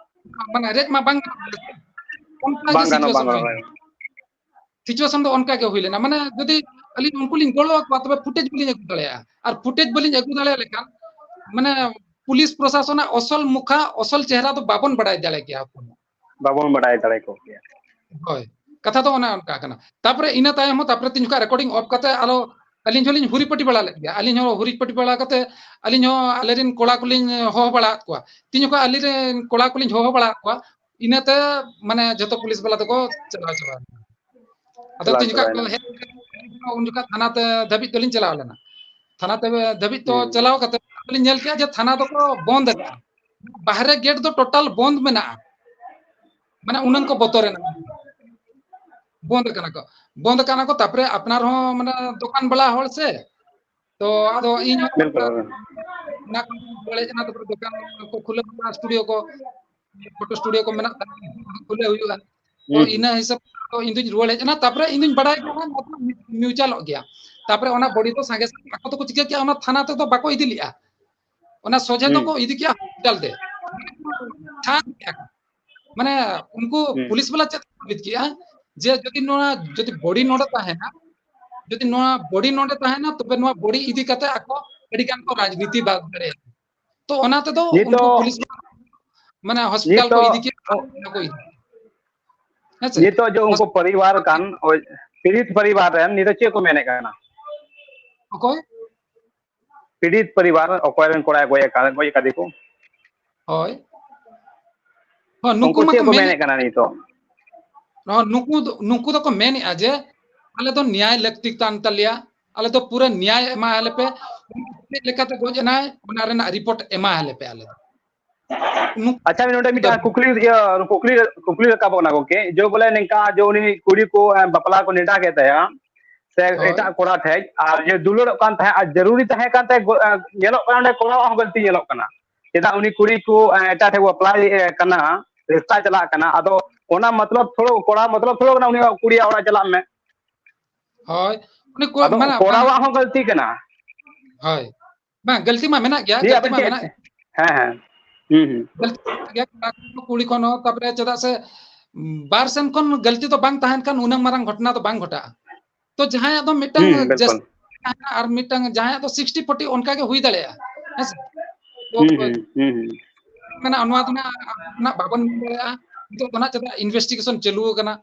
ᱢᱟᱱᱮ ᱨᱮᱡ ᱢᱟ ᱵᱟᱝ ᱜᱟᱱᱚᱜ ᱠᱟᱱᱟ᱾ ᱚᱱᱠᱟ ᱵᱟᱝ ᱜᱮ ᱜᱟᱱᱚᱜ, ᱵᱟᱝ situation ᱜᱟᱱᱚᱜ, ᱦᱩᱭ ᱵᱟᱝ ᱜᱟᱱᱚᱜ᱾ Situation ᱫᱚ ᱚᱱᱠᱟ ᱜᱮ ᱦᱩᱭ ᱞᱮᱱᱟ᱾ ᱢᱟᱱᱮ ᱡᱩᱫᱤ ᱟᱹᱞᱤᱧ ᱩᱱᱠᱩ ᱞᱤᱧ ᱜᱚᱲᱚ ᱟᱠᱚᱣᱟ, ᱛᱚᱵᱮ footage ᱵᱟᱹᱞᱤᱧ ᱟᱹᱜᱩ ᱫᱟᱲᱮᱭᱟᱜᱼᱟ᱾ ᱟᱨ footage ᱵᱟᱹᱞᱤᱧ ᱟᱹᱜᱩ ᱫᱟᱲᱮᱭᱟᱜ ᱞᱮᱠᱷᱟᱱ ᱢᱟᱱᱮ ᱯᱩᱞᱤᱥ ᱯᱨᱚᱥᱟᱥᱚᱱᱟᱜ ᱚᱥᱚᱞ ᱢᱩᱠᱷᱟ, ᱚᱥᱚᱞ ᱪᱮᱦᱨᱟ ᱫᱚ ᱵᱟᱵᱚᱱ ᱵᱟᱲᱟᱭ ᱫᱟᱲᱮ ᱠᱮᱭᱟ ᱦᱚᱯᱚᱱ᱾ ᱵᱟᱵᱚᱱ ᱵᱟᱲᱟᱭ ᱫᱟᱲᱮ ᱠᱚ ᱠᱮᱭᱟ᱾ ᱦᱳᱭ, ᱠᱟᱛᱷᱟ ᱫᱚ ᱚᱱᱮ ᱚᱱᱠᱟ ᱠᱟᱱᱟ᱾ ᱛᱟᱯᱚᱨᱮ ᱤᱱᱟᱹ ᱛᱟᱭᱚᱢ ᱦᱚᱸ, ᱛᱟᱯᱚᱨᱮ ᱛᱤᱧ ᱡᱚᱠᱷᱚᱱ recording off ᱠᱟᱛᱮ ᱟᱨᱚ ᱟᱹᱞᱤᱧ ᱦᱚᱸᱞᱤᱧ ᱦᱩᱨᱤᱯᱟᱹᱴᱤ ᱵᱟᱲᱟ ᱞᱮᱫ ᱜᱮᱭᱟ᱾ ᱟᱹᱞᱤᱧ ᱦᱚᱸ ᱦᱩᱨᱤᱯᱟᱹᱴᱤ ᱵᱟᱲᱟ ᱠᱟᱛᱮ ᱟᱹᱞᱤᱧ ᱦᱚᱸ ᱟᱞᱮᱨᱮᱱ ᱠᱚᱲᱟ ᱠᱚᱞᱤᱧ ᱦᱚᱦᱚ ᱵᱟᱲᱟ ᱟᱫ ᱠᱚᱣᱟ᱾ ᱛᱤᱧ ᱡᱚᱠᱷᱚᱱ ᱟᱞᱮᱨᱮᱱ ᱠᱚᱲᱟ ᱠᱚᱞᱤᱧ ᱦᱚᱦᱚ ᱵᱟᱲᱟ ᱟᱫ ᱠᱚᱣᱟ, ᱤᱱᱟᱹᱛᱮ ᱢᱟᱱᱮ ᱡᱚᱛᱚ ᱯᱩᱞᱤᱥ ᱵᱟᱞᱟ ᱫᱚᱠᱚ ᱪᱟᱞᱟᱣ ᱪᱟᱵᱟᱭᱮᱱᱟ᱾ ᱟᱫᱚ ᱪᱟᱞᱟᱣ ᱛᱤᱧ ᱡᱚᱠᱷᱚᱱ ᱠᱚ ᱪᱟᱵᱟᱭᱮᱱᱟ᱾ ᱦᱮᱡ ᱮᱱᱟ, ᱩᱱ ᱡᱚᱠᱷᱚᱱ ᱛᱷᱟᱱᱟ ᱛᱮ ᱫᱷᱟᱹᱵᱤᱡ ᱫᱚᱞᱤᱧ ᱪᱟᱞᱟᱣ ᱞᱮᱱᱟ᱾ ᱛᱷᱟᱱᱟ ᱛᱮ ᱫᱷᱟᱹᱵᱤᱡ ᱛᱚ ᱦᱩᱸ᱾ ᱪᱟᱞᱟᱣ ᱠᱟᱛᱮ ᱞᱤᱧ ᱧᱮᱞ ᱠᱮᱜᱼᱟ ᱡᱮ ᱛᱷᱟᱱᱟ ᱫᱚᱠᱚ ᱵᱚᱱᱫ ᱟᱠᱟᱫᱼᱟ᱾ ᱵᱟᱦᱨᱮ ᱜᱮᱴ ᱫᱚ total ᱵᱚᱱᱫ ᱢᱮᱱᱟᱜᱼᱟ᱾ ᱢᱟᱱᱮ ᱩᱱᱟᱹᱝ ᱠᱚ ᱵᱚᱛᱚᱨᱮᱱᱟ᱾ ᱵᱚᱱᱫ ᱟᱠᱟᱱᱟ ᱠᱚ, ᱵᱚᱱᱫ ᱟᱠᱟᱱᱟ ᱠᱚ᱾ ᱛᱟᱯᱚᱨᱮ ᱟᱯᱱᱟᱨ ᱦᱚᱸ ᱢᱟᱱᱮ ᱫᱚᱠᱟᱱ ᱵᱟᱞᱟ ᱦᱚᱲ ᱥᱮ, ᱛᱚ ᱟᱫᱚ ᱤᱧ ᱦᱚᱸ ᱵᱤᱞᱠᱩᱞ᱾ ᱚᱱᱟ ᱠᱚ ᱨᱩᱣᱟᱹᱲ ᱦᱮᱡ ᱮᱱᱟ, ᱛᱟᱯᱚᱨᱮ ᱫᱚᱠᱟᱱ ᱠᱚ ᱠᱷᱩᱞᱟᱹᱣ ᱠᱟᱜᱼᱟ, studio ᱠᱚ, photo studio ᱠᱚ ᱢᱮᱱᱟᱜ ᱛᱟᱞᱮᱭᱟ, ᱠᱷᱩᱞᱟᱹᱣ ᱦᱩᱭᱩᱜᱼᱟ᱾ ᱛᱚ ᱦᱩᱸ, ᱦᱩᱸ᱾ ᱤᱱᱟᱹ ᱦᱤᱥᱟᱹᱵ ᱛᱮ ᱤᱧ ᱫᱩᱧ ᱨᱩᱣᱟᱹᱲ ᱦᱮᱡ ᱮᱱᱟ᱾ ᱛᱟᱯᱚᱨᱮ ᱤᱧ ᱫᱩᱧ ᱵᱟᱲᱟᱭ ᱠᱮᱫᱟ ᱱᱚᱣᱟ ᱫᱚ mutualᱚᱜ ᱜᱮᱭᱟ᱾ ᱛᱟᱯᱚᱨᱮ ᱚᱱᱟ body ᱫᱚ ᱥᱟᱸᱜᱮ ᱥᱟᱸᱜᱮ ᱟᱠᱚ ᱫᱚᱠᱚ ᱪᱤᱠᱟᱹ ᱠᱮᱜᱼᱟ, ᱚᱱᱟ ᱛᱷᱟᱱᱟ ᱛᱮᱫᱚ ᱵᱟᱠᱚ ᱤᱫᱤ ᱞᱮᱜᱼᱟ, ᱚᱱᱟ ᱥᱚᱡᱷᱮ ᱦᱩᱸ᱾ ᱫᱚᱠᱚ ᱤᱫᱤ ᱠᱮᱜᱼᱟ hospital ᱛᱮ᱾ ᱴᱷᱟᱱ ᱠᱮᱜᱼᱟ ᱠᱚ᱾ ᱢᱟᱱᱮ ᱩᱱᱠᱩ ᱦᱩᱸ᱾ ᱯᱩᱞᱤᱥ ᱵᱟᱞᱟ ᱪᱮᱫ ᱠᱚ ᱵᱩᱡᱽ ᱠᱮᱜᱼᱟ ᱡᱮ ᱡᱩᱫᱤ ᱱᱚᱣᱟ, ᱡᱩᱫᱤ body ᱱᱚᱰᱮ ᱛᱟᱦᱮᱱᱟ, ᱡᱩᱫᱤ ᱱᱚᱣᱟ body ᱱᱚᱰᱮ ᱛᱟᱦᱮᱱᱟ, ᱛᱚᱵᱮ ᱱᱚᱣᱟ body ᱤᱫᱤ ᱠᱟᱛᱮ ᱟᱠᱚ ᱟᱹᱰᱤ ᱜᱟᱱ ᱠᱚ ᱨᱟᱡᱽᱱᱤᱛᱤ ᱵᱟᱫ ᱫᱟᱲᱮᱭᱟᱜᱼᱟ᱾ ᱛᱚ ᱚᱱᱟ ᱛᱮᱫᱚ ᱩᱱᱠᱩ ᱱᱤᱛᱚᱜ, ᱯᱩᱞᱤᱥ ᱢᱟᱱᱮ hospital ᱠᱚ ᱱᱤᱛᱚᱜ, ᱤᱫᱤ ᱠᱮᱜᱼᱟ, ᱚᱱᱟ ᱠᱚ ᱤᱫᱤ ᱠᱮᱜᱼᱟ᱾ ᱦᱮᱸ ᱥᱮ? ᱱᱤᱛᱚᱜ ᱡᱮ ᱩᱱᱠᱩ ᱯᱚᱨᱤᱵᱟᱨ ᱠᱟᱱ, ᱳᱭ ᱯᱤᱲᱤᱛ ᱯᱚᱨᱤᱵᱟᱨ ᱨᱮᱱ ᱱᱤᱛᱚᱜ ᱪᱮᱫ ᱠᱚ ᱢᱮᱱᱮᱫ ᱠᱟᱱᱟ? ᱚᱠᱚᱭ? ᱯᱤᱲᱤᱛ ᱯᱚᱨᱤᱵᱟᱨ, ᱚᱠᱚᱭ ᱨᱮᱱ ᱠᱚᱲᱟᱭ ᱜᱚᱡ ᱟᱠᱟᱫ, ᱜᱚᱡ ᱟᱠᱟᱫᱮ ᱠᱚ? ᱦᱳᱭ᱾ ᱦᱚᱸ, ᱱᱩᱠᱩ ᱩᱱᱠᱩ ᱪᱮᱫ ᱢᱟᱠᱚ ᱠᱚ ᱢᱮᱱᱮᱫ, ᱢᱮᱱᱮᱫ ᱠᱟᱱᱟ ᱱᱤᱛᱚᱜ? ᱦᱚᱸ, ᱱᱩᱠᱩ ᱫᱚ, ᱱᱩᱠᱩ ᱫᱚᱠᱚ ᱢᱮᱱᱮᱫᱼᱟ ᱡᱮ ᱟᱞᱮ ᱫᱚ ᱱᱮᱭᱟᱭ ᱞᱟᱹᱠᱛᱤ ᱠᱟᱱ ᱛᱟᱞᱮᱭᱟ, ᱟᱞᱮ ᱫᱚ ᱯᱩᱨᱟᱹ ᱱᱮᱭᱟᱭ ᱮᱢᱟᱭᱟᱞᱮ ᱯᱮ, ᱪᱮᱫ ᱞᱮᱠᱟᱛᱮ ᱜᱚᱡ ᱮᱱᱟᱭ ᱚᱱᱟ ᱨᱮᱱᱟᱜ report ᱮᱢᱟᱭᱟᱞᱮ ᱯᱮ ᱟᱞᱮ ᱫᱚ᱾ ᱱᱩᱠᱩ ᱟᱪᱪᱷᱟ, ᱱᱚᱰᱮ ᱫᱚ ᱢᱤᱫᱴᱟᱝ ᱠᱩᱠᱞᱤ, ᱤᱭᱟᱹ, ᱠᱩᱠᱞᱤ, ᱠᱩᱠᱞᱤ ᱨᱟᱠᱟᱵᱚᱜ ᱠᱟᱱᱟ ᱜᱚᱢᱠᱮ, ᱡᱮ ᱵᱚᱞᱮ ᱱᱤᱝᱠᱟ ᱡᱮ ᱩᱱᱤ ᱠᱩᱲᱤ ᱠᱚ, ᱮ, ᱵᱟᱯᱞᱟ ᱠᱚ ᱱᱮᱰᱟ ᱠᱮᱫ ᱛᱟᱭᱟ ᱥᱮ ᱦᱳᱭ᱾ ᱮᱴᱟᱜ ᱠᱚᱲᱟ ᱴᱷᱮᱡ, ᱟᱨ ᱡᱮ ᱫᱩᱞᱟᱹᱲᱚᱜ ᱠᱟᱱ ᱛᱟᱦᱮᱸᱫ ᱟᱨ ᱡᱟᱹᱨᱩᱨᱤ ᱛᱟᱦᱮᱸ ᱠᱟᱱ ᱛᱟᱭ, ᱜᱚ-, ᱮ, ᱧᱮᱞᱚᱜ ᱠᱟᱱᱟ ᱚᱸᱰᱮ ᱠᱚᱲᱟᱣᱟᱜ ᱦᱚᱸ ᱜᱟᱹᱞᱛᱤ ᱧᱮᱞᱚᱜ ᱠᱟᱱᱟ᱾ ᱪᱮᱫᱟᱜ ᱩᱱᱤ ᱠᱩᱲᱤ ᱠᱚ, ᱮ, ᱮᱴᱟᱜ ᱴᱷᱮᱡ ᱵᱟᱯᱞᱟᱭ, ᱮ, ᱠᱟᱱᱟ, ᱨᱤᱥᱛᱟ ᱪᱟᱞᱟᱜ ᱠᱟᱱᱟ, ᱟᱫᱚ ᱚᱱᱟ ᱢᱚᱛᱞᱚᱵ ᱛᱷᱚᱲᱚ, ᱠᱚᱲᱟ ᱢᱚᱛᱞᱚᱵ ᱛᱷᱚᱲᱚ ᱠᱟᱱᱟ ᱩᱱᱤ ᱠᱩᱲᱤᱭᱟᱜ ᱚᱲᱟᱜ ᱪᱟᱞᱟᱜ ᱢᱮ᱾ ᱦᱳᱭ, ᱩᱱᱤ ᱠᱚ-, ᱟᱫᱚ ᱢᱟᱱᱮ ᱵᱟᱝ, ᱠᱚᱲᱟᱣᱟᱜ ᱦᱚᱸ ᱜᱟᱹᱞᱛᱤ ᱠᱟᱱᱟ᱾ ᱦᱳᱭ, ᱵᱟᱝ, ᱜᱟᱹᱞᱛᱤ ᱢᱟ ᱢᱮᱱᱟᱜ ᱜᱮᱭᱟ, ᱫᱤᱭᱮ ᱜᱟᱹᱞᱛᱤ ᱟᱵᱮᱱ ᱢᱟ ᱪᱮᱫ? ᱢᱮᱱᱟᱜ᱾ ᱦᱮᱸ, ᱦᱮᱸ᱾ ᱦᱩᱸ, ᱦᱩᱸ᱾ ᱜᱟᱹᱞᱛᱤ ᱜᱮᱭᱟ ᱠᱚᱲᱟ ᱠᱚ, ᱠᱩᱲᱤ ᱠᱷᱚᱱ ᱦᱚᱸ, ᱛᱟᱯᱚᱨᱮ ᱪᱮᱫᱟᱜ ᱥᱮ ᱵᱟᱨ ᱥᱮᱱ ᱠᱷᱚᱱ ᱜᱟᱹᱞᱛᱤ ᱫᱚ ᱵᱟᱝ ᱛᱟᱦᱮᱱ ᱠᱷᱟᱱ ᱩᱱᱟᱹᱜ ᱢᱟᱨᱟᱝ ᱜᱷᱚᱴᱚᱱᱟ ᱫᱚ ᱵᱟᱝ ᱜᱷᱚᱴᱟᱜᱼᱟ᱾ ᱛᱚ ᱡᱟᱦᱟᱸᱭᱟᱜ ᱫᱚ ᱢᱤᱫᱴᱟᱝ ᱦᱩᱸ, ᱵᱤᱞᱠᱩᱞ᱾ ᱡᱟᱹᱥᱛᱤ ᱛᱟᱦᱮᱱᱟ ᱟᱨ ᱢᱤᱫᱴᱟᱝ ᱡᱟᱦᱟᱸᱭᱟᱜ ᱫᱚ sixty forty ᱚᱱᱠᱟ ᱜᱮ ᱦᱩᱭ ᱫᱟᱲᱮᱭᱟᱜᱼᱟ, ᱦᱮᱸ ᱥᱮ? ᱛᱚ ᱦᱩᱸ, ᱦᱩᱸ, ᱦᱩᱸ, ᱦᱩᱸ᱾ ᱢᱮᱱᱟ ᱱᱚᱣᱟ ᱫᱚ ᱱᱟᱜ, ᱱᱟᱜ ᱵᱟᱵᱚᱱ ᱢᱮᱱ ᱫᱟᱲᱮᱭᱟᱜᱼᱟ᱾ ᱱᱤᱛᱚᱜ ᱫᱚ ᱱᱟᱜ ᱪᱮᱫᱟᱜ investigation ᱪᱟᱹᱞᱩ ᱟᱠᱟᱱᱟ,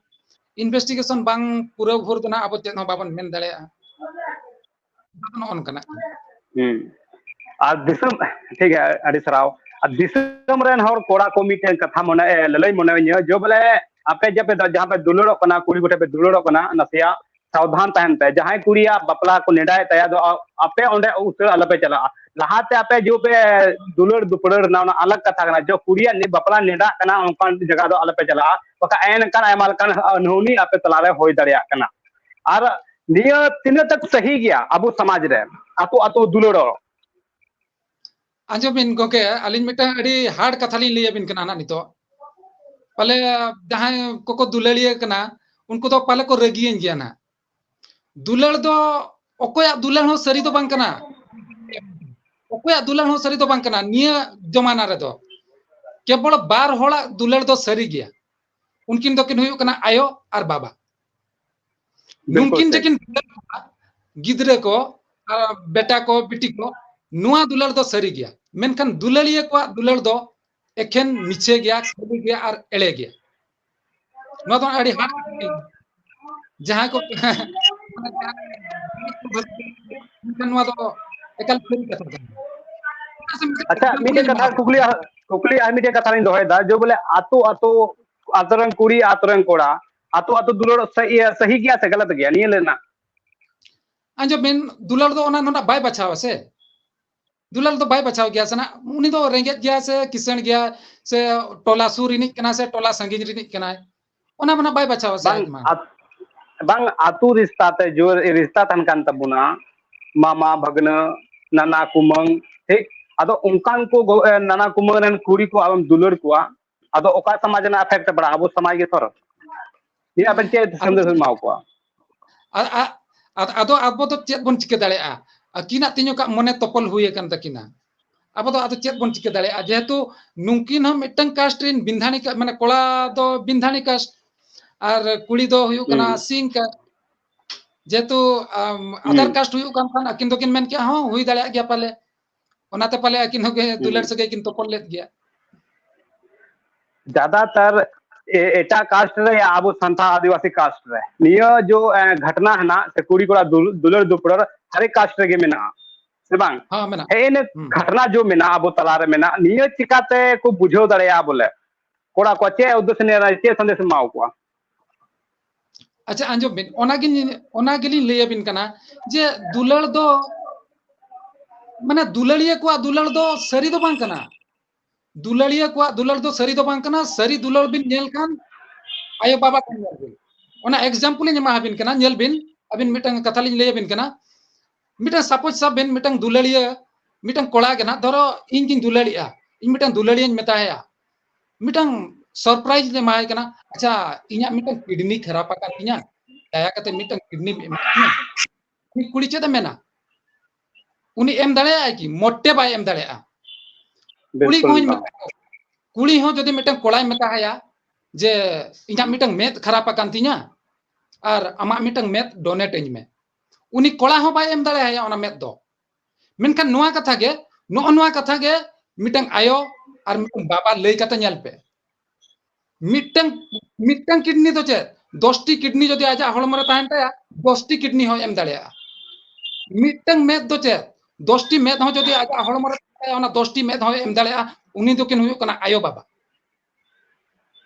investigation ᱵᱟᱝ ᱯᱩᱨᱟᱹᱣ ᱵᱷᱳᱨ ᱫᱚ ᱱᱟᱜ ᱟᱵᱚ ᱪᱮᱫ ᱦᱚᱸ ᱵᱟᱵᱚᱱ ᱢᱮᱱ ᱫᱟᱲᱮᱭᱟᱜᱼᱟ᱾ ᱱᱚᱜᱼᱚ ᱱᱚᱝᱠᱟᱱᱟᱜ ᱠᱟᱱᱟ᱾ ᱦᱩᱸ᱾ ᱟᱨ ᱫᱤᱥᱚᱢ, ᱴᱷᱤᱠ ᱜᱮᱭᱟ, ᱟᱹᱰᱤ ᱥᱟᱨᱦᱟᱣ᱾ ᱟᱨ ᱫᱤᱥᱚᱢ ᱨᱮᱱ ᱦᱚᱲ ᱠᱚᱲᱟ ᱠᱚ ᱢᱤᱫᱴᱮᱱ ᱠᱟᱛᱷᱟ ᱢᱚᱱᱮ, ᱞᱟᱹᱞᱟᱹᱭ ᱢᱚᱱᱮᱭᱟᱹᱧᱟᱹ, ᱡᱮ ᱵᱚᱞᱮ ᱟᱯᱮ ᱡᱮ ᱯᱮ ᱫᱟ-, ᱡᱟᱦᱟᱸ ᱯᱮ ᱫᱩᱞᱟᱹᱲᱚᱜ ᱠᱟᱱᱟ, ᱠᱩᱲᱤ ᱠᱚᱴᱷᱮᱱ ᱯᱮ ᱫᱩᱞᱟᱹᱲᱚᱜ ᱠᱟᱱᱟ, ᱱᱟᱥᱮᱭᱟᱜ ᱥᱟᱵᱫᱷᱟᱱ ᱛᱟᱦᱮᱱ ᱯᱮ᱾ ᱡᱟᱦᱟᱸᱭ ᱠᱩᱲᱤᱭᱟᱜ ᱵᱟᱯᱞᱟ ᱠᱚ ᱱᱮᱰᱟᱭᱮᱫ ᱛᱟᱭᱟ, ᱟᱫᱚ ᱟ-, ᱟᱯᱮ ᱚᱸᱰᱮ ᱩᱛᱟᱹᱨ ᱟᱞᱚᱯᱮ ᱪᱟᱞᱟᱜᱼᱟ᱾ ᱞᱟᱦᱟᱛᱮ ᱟᱯᱮ ᱡᱮ ᱯᱮ ᱫᱩᱞᱟᱹᱲ ᱫᱩᱯᱲᱟᱹᱲ ᱮᱱᱟ, ᱚᱱᱟ ᱟᱞᱟᱜᱽ ᱠᱟᱛᱷᱟ ᱠᱟᱱᱟ᱾ ᱡᱮ ᱠᱩᱲᱤᱭᱟᱜ ᱱᱤ-, ᱵᱟᱯᱞᱟ ᱱᱮᱰᱟᱜ ᱠᱟᱱᱟ, ᱚᱱᱠᱟᱱ ᱡᱟᱭᱜᱟ ᱫᱚ ᱟᱞᱚᱯᱮ ᱪᱟᱞᱟᱜᱼᱟ᱾ ᱵᱟᱠᱷᱟᱡ ᱮᱱᱠᱷᱟᱱ ᱟᱭᱢᱟ ᱞᱮᱠᱟᱱ ᱟᱹᱱᱦᱩᱱᱤ ᱟᱯᱮ ᱛᱟᱞᱟᱨᱮ ᱦᱩᱭ ᱫᱟᱲᱮᱭᱟᱜ ᱠᱟᱱᱟ᱾ ᱟᱨ ᱱᱤᱭᱟᱹ ᱛᱤᱱᱟᱹᱜ ᱛᱚᱠ ᱥᱟᱹᱦᱤ ᱜᱮᱭᱟ ᱟᱵᱚ ᱥᱚᱢᱟᱡᱽ ᱨᱮ, ᱟᱛᱳ ᱟᱛᱳ ᱫᱩᱞᱟᱹᱲᱚᱜ? ᱟᱸᱡᱚᱢ ᱵᱤᱱ ᱜᱚᱢᱠᱮ, ᱟᱹᱞᱤᱧ ᱢᱤᱫᱴᱟᱝ ᱟᱹᱰᱤ hard ᱠᱟᱛᱷᱟ ᱞᱤᱧ ᱞᱟᱹᱭ ᱟᱵᱤᱱ ᱠᱟᱱᱟ ᱱᱟᱜ ᱱᱤᱛᱚᱜ᱾ ᱯᱟᱞᱮ ᱡᱟᱦᱟᱸᱭ ᱠᱚᱠᱚ ᱫᱩᱞᱟᱹᱲᱤᱭᱟᱹ ᱠᱟᱱᱟ, ᱩᱱᱠᱩ ᱫᱚ ᱯᱟᱞᱮ ᱠᱚ ᱨᱟᱹᱜᱤᱭᱟᱹᱧ ᱜᱮᱭᱟ ᱱᱟᱜ᱾ ᱫᱩᱞᱟᱹᱲ ᱫᱚ ᱚᱠᱚᱭᱟᱜ ᱫᱩᱞᱟᱹᱲ ᱦᱚᱸ ᱥᱟᱹᱨᱤ ᱫᱚ ᱵᱟᱝ ᱠᱟᱱᱟ, ᱚᱠᱚᱭᱟᱜ ᱫᱩᱞᱟᱹᱲ ᱦᱚᱸ ᱥᱟᱹᱨᱤ ᱫᱚ ᱵᱟᱝ ᱠᱟᱱᱟ᱾ ᱱᱤᱭᱟᱹ ᱡᱚᱢᱟᱱᱟ ᱨᱮᱫᱚ ᱠᱮᱵᱚᱞ ᱵᱟᱨ ᱦᱚᱲᱟᱜ ᱫᱩᱞᱟᱹᱲ ᱫᱚ ᱥᱟᱹᱨᱤ ᱜᱮᱭᱟ᱾ ᱩᱱᱠᱤᱱ ᱫᱚᱠᱤᱱ ᱦᱩᱭᱩᱜ ᱠᱟᱱᱟ ᱟᱭᱳ ᱟᱨ ᱵᱟᱵᱟ᱾ ᱵᱤᱞᱠᱩᱞ ᱱᱩᱝᱠᱤᱱ ᱴᱷᱤᱠ᱾ ᱡᱮᱠᱤᱱ ᱫᱩᱞᱟᱹᱲ ᱠᱚᱣᱟ, ᱜᱤᱫᱽᱨᱟᱹ ᱠᱚ, ᱟᱨ ᱵᱮᱴᱟ ᱠᱚ, ᱵᱤᱴᱤ ᱠᱚ, ᱱᱚᱣᱟ ᱫᱩᱞᱟᱹᱲ ᱫᱚ ᱥᱟᱹᱨᱤ ᱜᱮᱭᱟ᱾ ᱢᱮᱱᱠᱷᱟᱱ ᱫᱩᱞᱟᱹᱲᱤᱭᱟᱹ ᱠᱚᱣᱟᱜ ᱫᱩᱞᱟᱹᱲ ᱫᱚ ᱮᱠᱷᱮᱱ ᱢᱤᱪᱷᱟᱹ ᱜᱮᱭᱟ, ᱠᱷᱟᱹᱞᱤ ᱜᱮᱭᱟ ᱟᱨ ᱮᱲᱮ ᱜᱮᱭᱟ᱾ ᱱᱚᱣᱟ ᱫᱚ ᱟᱹᱰᱤ hard ᱠᱟᱛᱷᱟ ᱠᱟᱱᱟ᱾ ᱡᱟᱦᱟᱸᱭ ᱠᱚ ᱢᱮᱱᱠᱷᱟᱱ ᱱᱚᱣᱟ ᱫᱚ ᱮᱠᱟᱞ ᱥᱟᱹᱨᱤ ᱠᱟᱛᱷᱟ ᱠᱟᱱᱟ᱾ ᱪᱮᱫᱟᱜ ᱥᱮ ᱢᱤᱫᱴᱮᱱ ᱟᱪᱪᱷᱟ, ᱡᱚᱢ ᱢᱤᱫᱴᱮᱱ ᱠᱟᱛᱮ ᱠᱟᱛᱷᱟ ᱧᱟᱢᱟ᱾ ᱠᱩᱠᱞᱤ, ᱠᱩᱠᱞᱤ ᱟᱨ ᱢᱤᱫᱴᱮᱱ ᱠᱟᱛᱷᱟ ᱞᱤᱧ ᱫᱚᱦᱚᱭᱮᱫᱟ, ᱡᱮ ᱵᱚᱞᱮ ᱟᱛᱳ, ᱟᱛᱳ, ᱟᱛᱳ ᱨᱮᱱ ᱠᱩᱲᱤ, ᱟᱛᱳ ᱨᱮᱱ ᱠᱚᱲᱟ, ᱟᱛᱳ, ᱟᱛᱳ ᱫᱩᱞᱟᱹᱲ ᱥᱟᱹᱦᱤ, ᱥᱟᱹᱦᱤ ᱜᱮᱭᱟ ᱥᱮ ᱜᱟᱞᱟᱛ ᱜᱮᱭᱟ? ᱱᱤᱭᱟᱹ ᱞᱟᱹᱭ ᱨᱮᱱᱟᱜ᱾ ᱟᱸᱡᱚᱢ ᱵᱤᱱ, ᱫᱩᱞᱟᱹᱲ ᱫᱚ ᱚᱱᱟ ᱱᱚᱰᱟ ᱵᱟᱭ ᱵᱟᱪᱷᱟᱣᱟ ᱥᱮ, ᱫᱩᱞᱟᱹᱲ ᱫᱚ ᱵᱟᱭ ᱵᱟᱪᱷᱟᱣ ᱜᱮᱭᱟ ᱥᱮ ᱱᱟᱜ᱾ ᱩᱱᱤ ᱫᱚ ᱨᱮᱸᱜᱮᱡ ᱜᱮᱭᱟ ᱥᱮ ᱠᱤᱥᱟᱹᱬ ᱜᱮᱭᱟ ᱥᱮ ᱴᱚᱞᱟ ᱥᱩᱨ ᱨᱤᱱᱤᱡ ᱠᱟᱱᱟᱭ ᱥᱮ ᱴᱚᱞᱟ ᱥᱟᱺᱜᱤᱧ ᱨᱤᱱᱤᱡ ᱠᱟᱱᱟᱭ, ᱚᱱᱟ ᱢᱟ ᱱᱟᱜ ᱵᱟᱭ ᱵᱟᱪᱷᱟᱣᱟ ᱥᱮ ᱵᱟᱝ, ᱟᱡ ᱢᱟ᱾ ᱟᱛ-, ᱵᱟᱝ, ᱟᱛᱳ ᱨᱤᱥᱛᱟ ᱛᱮ ᱡᱳᱨ ᱨᱤᱥᱛᱟ ᱛᱟᱦᱮᱱ ᱠᱟᱱ ᱛᱟᱵᱚᱱᱟ, ᱢᱟᱢᱟ, ᱵᱷᱟᱹᱜᱽᱱᱟᱹ, ᱱᱟᱱᱟ, ᱠᱩᱢᱟᱹᱝ, ᱴᱷᱤᱠ? ᱟᱫᱚ ᱚᱱᱠᱟᱱ ᱠᱚ ᱜᱚ-, ᱮ, ᱱᱟᱱᱟ ᱠᱩᱢᱟᱹᱝ ᱨᱮᱱ ᱠᱩᱲᱤ ᱠᱚ ᱟᱢᱮᱢ ᱫᱩᱞᱟᱹᱲ ᱠᱚᱣᱟ, ᱟᱫᱚ ᱚᱠᱟ ᱥᱚᱢᱟᱡᱽ ᱨᱮᱱᱟᱜ effect ᱯᱟᱲᱟᱜᱼᱟ? ᱟᱵᱚ ᱥᱚᱢᱟᱡᱽ ᱜᱮ ᱛᱷᱚᱨ᱾ ᱱᱤᱭᱟᱹ ᱟᱵᱮᱱ ᱪᱮᱫ ᱟᱵᱚ ᱥᱟᱸᱫᱮᱥ ᱵᱮᱱ ᱮᱢᱟ ᱠᱚᱣᱟ? ᱟ-, ᱟ-, ᱟ-, ᱟᱫᱚ ᱟᱵᱚ ᱫᱚ ᱪᱮᱫ ᱵᱚᱱ ᱪᱤᱠᱟᱹ ᱫᱟᱲᱮᱭᱟᱜᱼᱟ? ᱟᱹᱠᱤᱱᱟᱜ ᱛᱤᱧᱚᱠᱟᱜ ᱢᱚᱱᱮ ᱛᱚᱯᱚᱞ ᱦᱩᱭ ᱟᱠᱟᱱ ᱛᱟᱹᱠᱤᱱᱟ᱾ ᱟᱵᱚ ᱫᱚ ᱟᱫᱚ ᱪᱮᱫ ᱵᱚᱱ ᱪᱤᱠᱟᱹ ᱫᱟᱲᱮᱭᱟᱜᱼᱟ? ᱡᱮᱦᱮᱛᱩ ᱱᱩᱝᱠᱤᱱ ᱦᱚᱸ ᱢᱤᱫᱴᱟᱝ ᱠᱟᱥᱴ ᱨᱮᱱ ᱵᱤᱱᱫᱷᱟᱱᱤ ᱠᱟ-, ᱢᱟᱱᱮ ᱠᱚᱲᱟ ᱫᱚ ᱵᱤᱱᱫᱷᱟᱱᱤ ᱠᱟᱥᱴ ᱟᱨ ᱠᱩᱲᱤ ᱫᱚ ᱦᱩᱭᱩᱜ ᱠᱟᱱᱟ ᱦᱩᱸ᱾ ᱥᱤᱝ ᱠᱟᱥᱴ᱾ ᱡᱮᱦᱮᱛᱩ, ᱟᱢ, ᱦᱩᱸ᱾ ᱟᱫᱟᱨ ᱠᱟᱥᱴ ᱦᱩᱭᱩᱜ ᱠᱟᱱ ᱠᱷᱟᱱ ᱟᱹᱠᱤᱱ ᱫᱚᱠᱤᱱ ᱢᱮᱱ ᱠᱮᱜᱼᱟ, "ᱦᱚᱸ, ᱦᱩᱭ ᱫᱟᱲᱮᱭᱟᱜ ᱜᱮᱭᱟ ᱯᱟᱞᱮ᱾" ᱚᱱᱟᱛᱮ ᱯᱟᱞᱮ ᱟᱹᱠᱤᱱ ᱦᱚᱸ ᱜᱮ ᱦᱩᱸ᱾ ᱫᱩᱞᱟᱹᱲ ᱥᱟᱹᱜᱟᱹᱭ ᱠᱤᱱ ᱛᱚᱯᱚᱞ ᱞᱮᱫ ᱜᱮᱭᱟ᱾ ᱡᱟᱫᱟᱛᱟᱨ ᱮ-, ᱮᱴᱟᱜ ᱠᱟᱥᱴ ᱨᱮ ᱭᱟ ᱟᱵᱚ ᱥᱟᱱᱛᱟᱲ ᱟᱹᱫᱤᱵᱟᱹᱥᱤ ᱠᱟᱥᱴ ᱨᱮ ᱱᱤᱭᱟᱹ ᱡᱚ, ᱮ, ᱜᱷᱚᱴᱱᱟ ᱦᱮᱱᱟᱜ ᱥᱮ ᱠᱩᱲᱤ ᱠᱚᱲᱟ ᱫᱩᱞ-, ᱫᱩᱞᱟᱹᱲ ᱫᱩᱯᱲᱟᱹᱲ ᱦᱟᱨᱮᱠ ᱠᱟᱥᱴ ᱨᱮᱜᱮ ᱢᱮᱱᱟᱜᱼᱟ, ᱥᱮ ᱵᱟᱝ? ᱦᱮᱸ, ᱢᱮᱱᱟᱜᱼᱟ᱾ ᱦᱮᱸ, ᱤᱱᱟᱹ ᱦᱩᱸ᱾ ᱜᱷᱚᱴᱱᱟ ᱡᱚ ᱢᱮᱱᱟᱜᱼᱟ, ᱟᱵᱚ ᱛᱟᱞᱟᱨᱮ ᱢᱮᱱᱟᱜᱼᱟ, ᱱᱤᱭᱟᱹ ᱪᱤᱠᱟᱛᱮ ᱠᱚ ᱵᱩᱡᱷᱟᱹᱣ ᱫᱟᱲᱮᱭᱟᱜᱼᱟ ᱵᱚᱞᱮ? ᱠᱚᱲᱟ ᱠᱚ ᱪᱮᱫ ᱩᱫᱽᱫᱮᱥᱥᱚ ᱱᱤᱭᱟᱹ ᱪᱮᱫ ᱥᱟᱸᱫᱮᱥ ᱮᱢ ᱮᱢᱟ ᱠᱚᱣᱟ? ᱟᱪᱪᱷᱟ, ᱟᱸᱡᱚᱢ ᱵᱤᱱ, ᱚᱱᱟᱜᱤᱧ, ᱚᱱᱟ ᱜᱮᱞᱤᱧ ᱞᱟᱹᱭ ᱟᱵᱤᱱ ᱠᱟᱱᱟ ᱡᱮ ᱫᱩᱞᱟᱹᱲ ᱫᱚ, ᱢᱟᱱᱮ, ᱫᱩᱞᱟᱹᱲᱤᱭᱟᱹ ᱠᱚᱣᱟᱜ ᱫᱩᱞᱟᱹᱲ ᱫᱚ ᱥᱟᱹᱨᱤ ᱫᱚ ᱵᱟᱝ ᱠᱟᱱᱟ᱾ ᱫᱩᱞᱟᱹᱲᱤᱭᱟᱹ ᱠᱚᱣᱟᱜ ᱫᱩᱞᱟᱹᱲ ᱫᱚ ᱥᱟᱹᱨᱤ ᱫᱚ ᱵᱟᱝ ᱠᱟᱱᱟ᱾ ᱥᱟᱹᱨᱤ ᱫᱩᱞᱟᱹᱲ ᱵᱤᱱ ᱧᱮᱞ ᱠᱷᱟᱱ ᱟᱭᱳ ᱵᱟᱵᱟ ᱴᱷᱮᱱ ᱧᱮᱞ ᱵᱤᱱ᱾ ᱚᱱᱟ example ᱤᱧ ᱮᱢᱟ ᱟᱵᱤᱱ ᱠᱟᱱᱟ, ᱧᱮᱞ ᱵᱤᱱ, ᱟᱵᱤᱱ ᱢᱤᱫᱴᱟᱝ ᱠᱟᱛᱷᱟ ᱞᱤᱧ ᱞᱟᱹᱭ ᱟᱵᱤᱱ ᱠᱟᱱᱟ᱾ ᱢᱤᱫᱴᱟᱝ suppose ᱥᱟᱵ ᱵᱤᱱ, ᱢᱤᱫᱴᱟᱝ ᱫᱩᱞᱟᱹᱲᱤᱭᱟᱹ, ᱢᱤᱫᱴᱟᱝ ᱠᱚᱲᱟ ᱜᱮ ᱱᱟᱜ, ᱫᱷᱚᱨᱚ ᱤᱧ ᱜᱤᱧ ᱫᱩᱞᱟᱹᱲᱤᱜᱼᱟ, ᱤᱧ ᱢᱤᱫᱴᱟᱝ ᱫᱩᱞᱟᱹᱲᱤᱭᱟᱹᱧ ᱢᱮᱛᱟᱭᱟ, ᱢᱤᱫᱴᱟᱝ surprise ᱞᱮ ᱮᱢᱟᱭ ᱠᱟᱱᱟ, "ᱟᱪᱪᱷᱟ, ᱤᱧᱟᱜ ᱢᱤᱫᱴᱟᱝ kidney ᱠᱷᱟᱨᱟᱯ ᱟᱠᱟᱱ ᱛᱤᱧᱟ, ᱫᱟᱭᱟ ᱠᱟᱛᱮ ᱢᱤᱫᱴᱟᱝ kidney ᱮᱢᱟ ᱫᱤᱧᱟ᱾" ᱩᱱᱤ ᱠᱩᱲᱤ ᱪᱮᱫ ᱮ ᱢᱮᱱᱟ? ᱩᱱᱤ ᱮᱢ ᱫᱟᱲᱮᱭᱟᱜᱼᱟᱭ ᱠᱤ? ᱢᱚᱴᱮ ᱵᱟᱭ ᱮᱢ ᱫᱟᱲᱮᱭᱟᱜᱼᱟ᱾ ᱠᱩᱲᱤ ᱵᱤᱞᱠᱩᱞ ᱠᱚᱦᱚᱸᱧ ᱵᱟᱝ᱾ ᱢᱮᱛᱟ ᱠᱚᱣᱟ, ᱠᱩᱲᱤ ᱦᱚᱸ ᱡᱩᱫᱤ ᱢᱤᱫᱴᱟᱝ ᱠᱚᱲᱟᱭ ᱢᱮᱛᱟ ᱦᱟᱭᱟ ᱡᱮ, "ᱤᱧᱟᱜ ᱢᱤᱫᱴᱟᱝ ᱢᱮᱫ ᱠᱷᱟᱨᱟᱯ ᱟᱠᱟᱱ ᱛᱤᱧᱟ ᱟᱨ ᱟᱢᱟᱜ ᱢᱤᱫᱴᱟᱝ ᱢᱮᱫ donate ᱟᱹᱧ ᱢᱮ", ᱩᱱᱤ ᱠᱚᱲᱟ ᱦᱚᱸ ᱵᱟᱭ ᱮᱢ ᱫᱟᱲᱮᱭᱟᱭᱟ ᱚᱱᱟ ᱢᱮᱫ ᱫᱚ᱾ ᱢᱮᱱᱠᱷᱟᱱ ᱱᱚᱣᱟ ᱠᱟᱛᱷᱟ ᱜᱮ, ᱱᱚᱜᱼᱚ ᱱᱚᱣᱟ ᱠᱟᱛᱷᱟ ᱜᱮ ᱢᱤᱫᱴᱟᱝ ᱟᱭᱳ ᱟᱨ ᱢᱤᱫᱴᱟᱝ ᱵᱟᱵᱟ ᱞᱟᱹᱭ ᱠᱟᱛᱮ ᱧᱮᱞ ᱯᱮ᱾ ᱢᱤᱫᱴᱟᱝ, ᱢᱤᱫᱴᱟᱝ kidney ᱫᱚ ᱪᱮᱫ? ᱫᱚᱥᱴᱤ kidney ᱡᱩᱫᱤ ᱟᱡᱟᱜ ᱦᱚᱲᱢᱚ ᱨᱮ ᱛᱟᱦᱮᱱ ᱛᱟᱭᱟ, ᱫᱚᱥᱴᱤ kidney ᱦᱚᱸᱭ ᱮᱢ ᱫᱟᱲᱮᱭᱟᱜᱼᱟ᱾ ᱢᱤᱫᱴᱟᱝ ᱢᱮᱫ ᱫᱚ ᱪᱮᱫ? ᱫᱚᱥᱴᱤ ᱢᱮᱫ ᱦᱚᱸ ᱡᱩᱫᱤ ᱟᱡᱟᱜ ᱦᱚᱲᱢᱚ ᱨᱮ ᱛᱟᱦᱮᱱ ᱛᱟᱭᱟ, ᱚᱱᱟ ᱫᱚᱥᱴᱤ ᱢᱮᱫ ᱦᱚᱸᱭ ᱮᱢ ᱫᱟᱲᱮᱭᱟᱜᱼᱟ᱾ ᱩᱱᱤ ᱫᱚᱠᱤᱱ ᱦᱩᱭᱩᱜ ᱠᱟᱱᱟ ᱟᱭᱳ ᱵᱟᱵᱟ᱾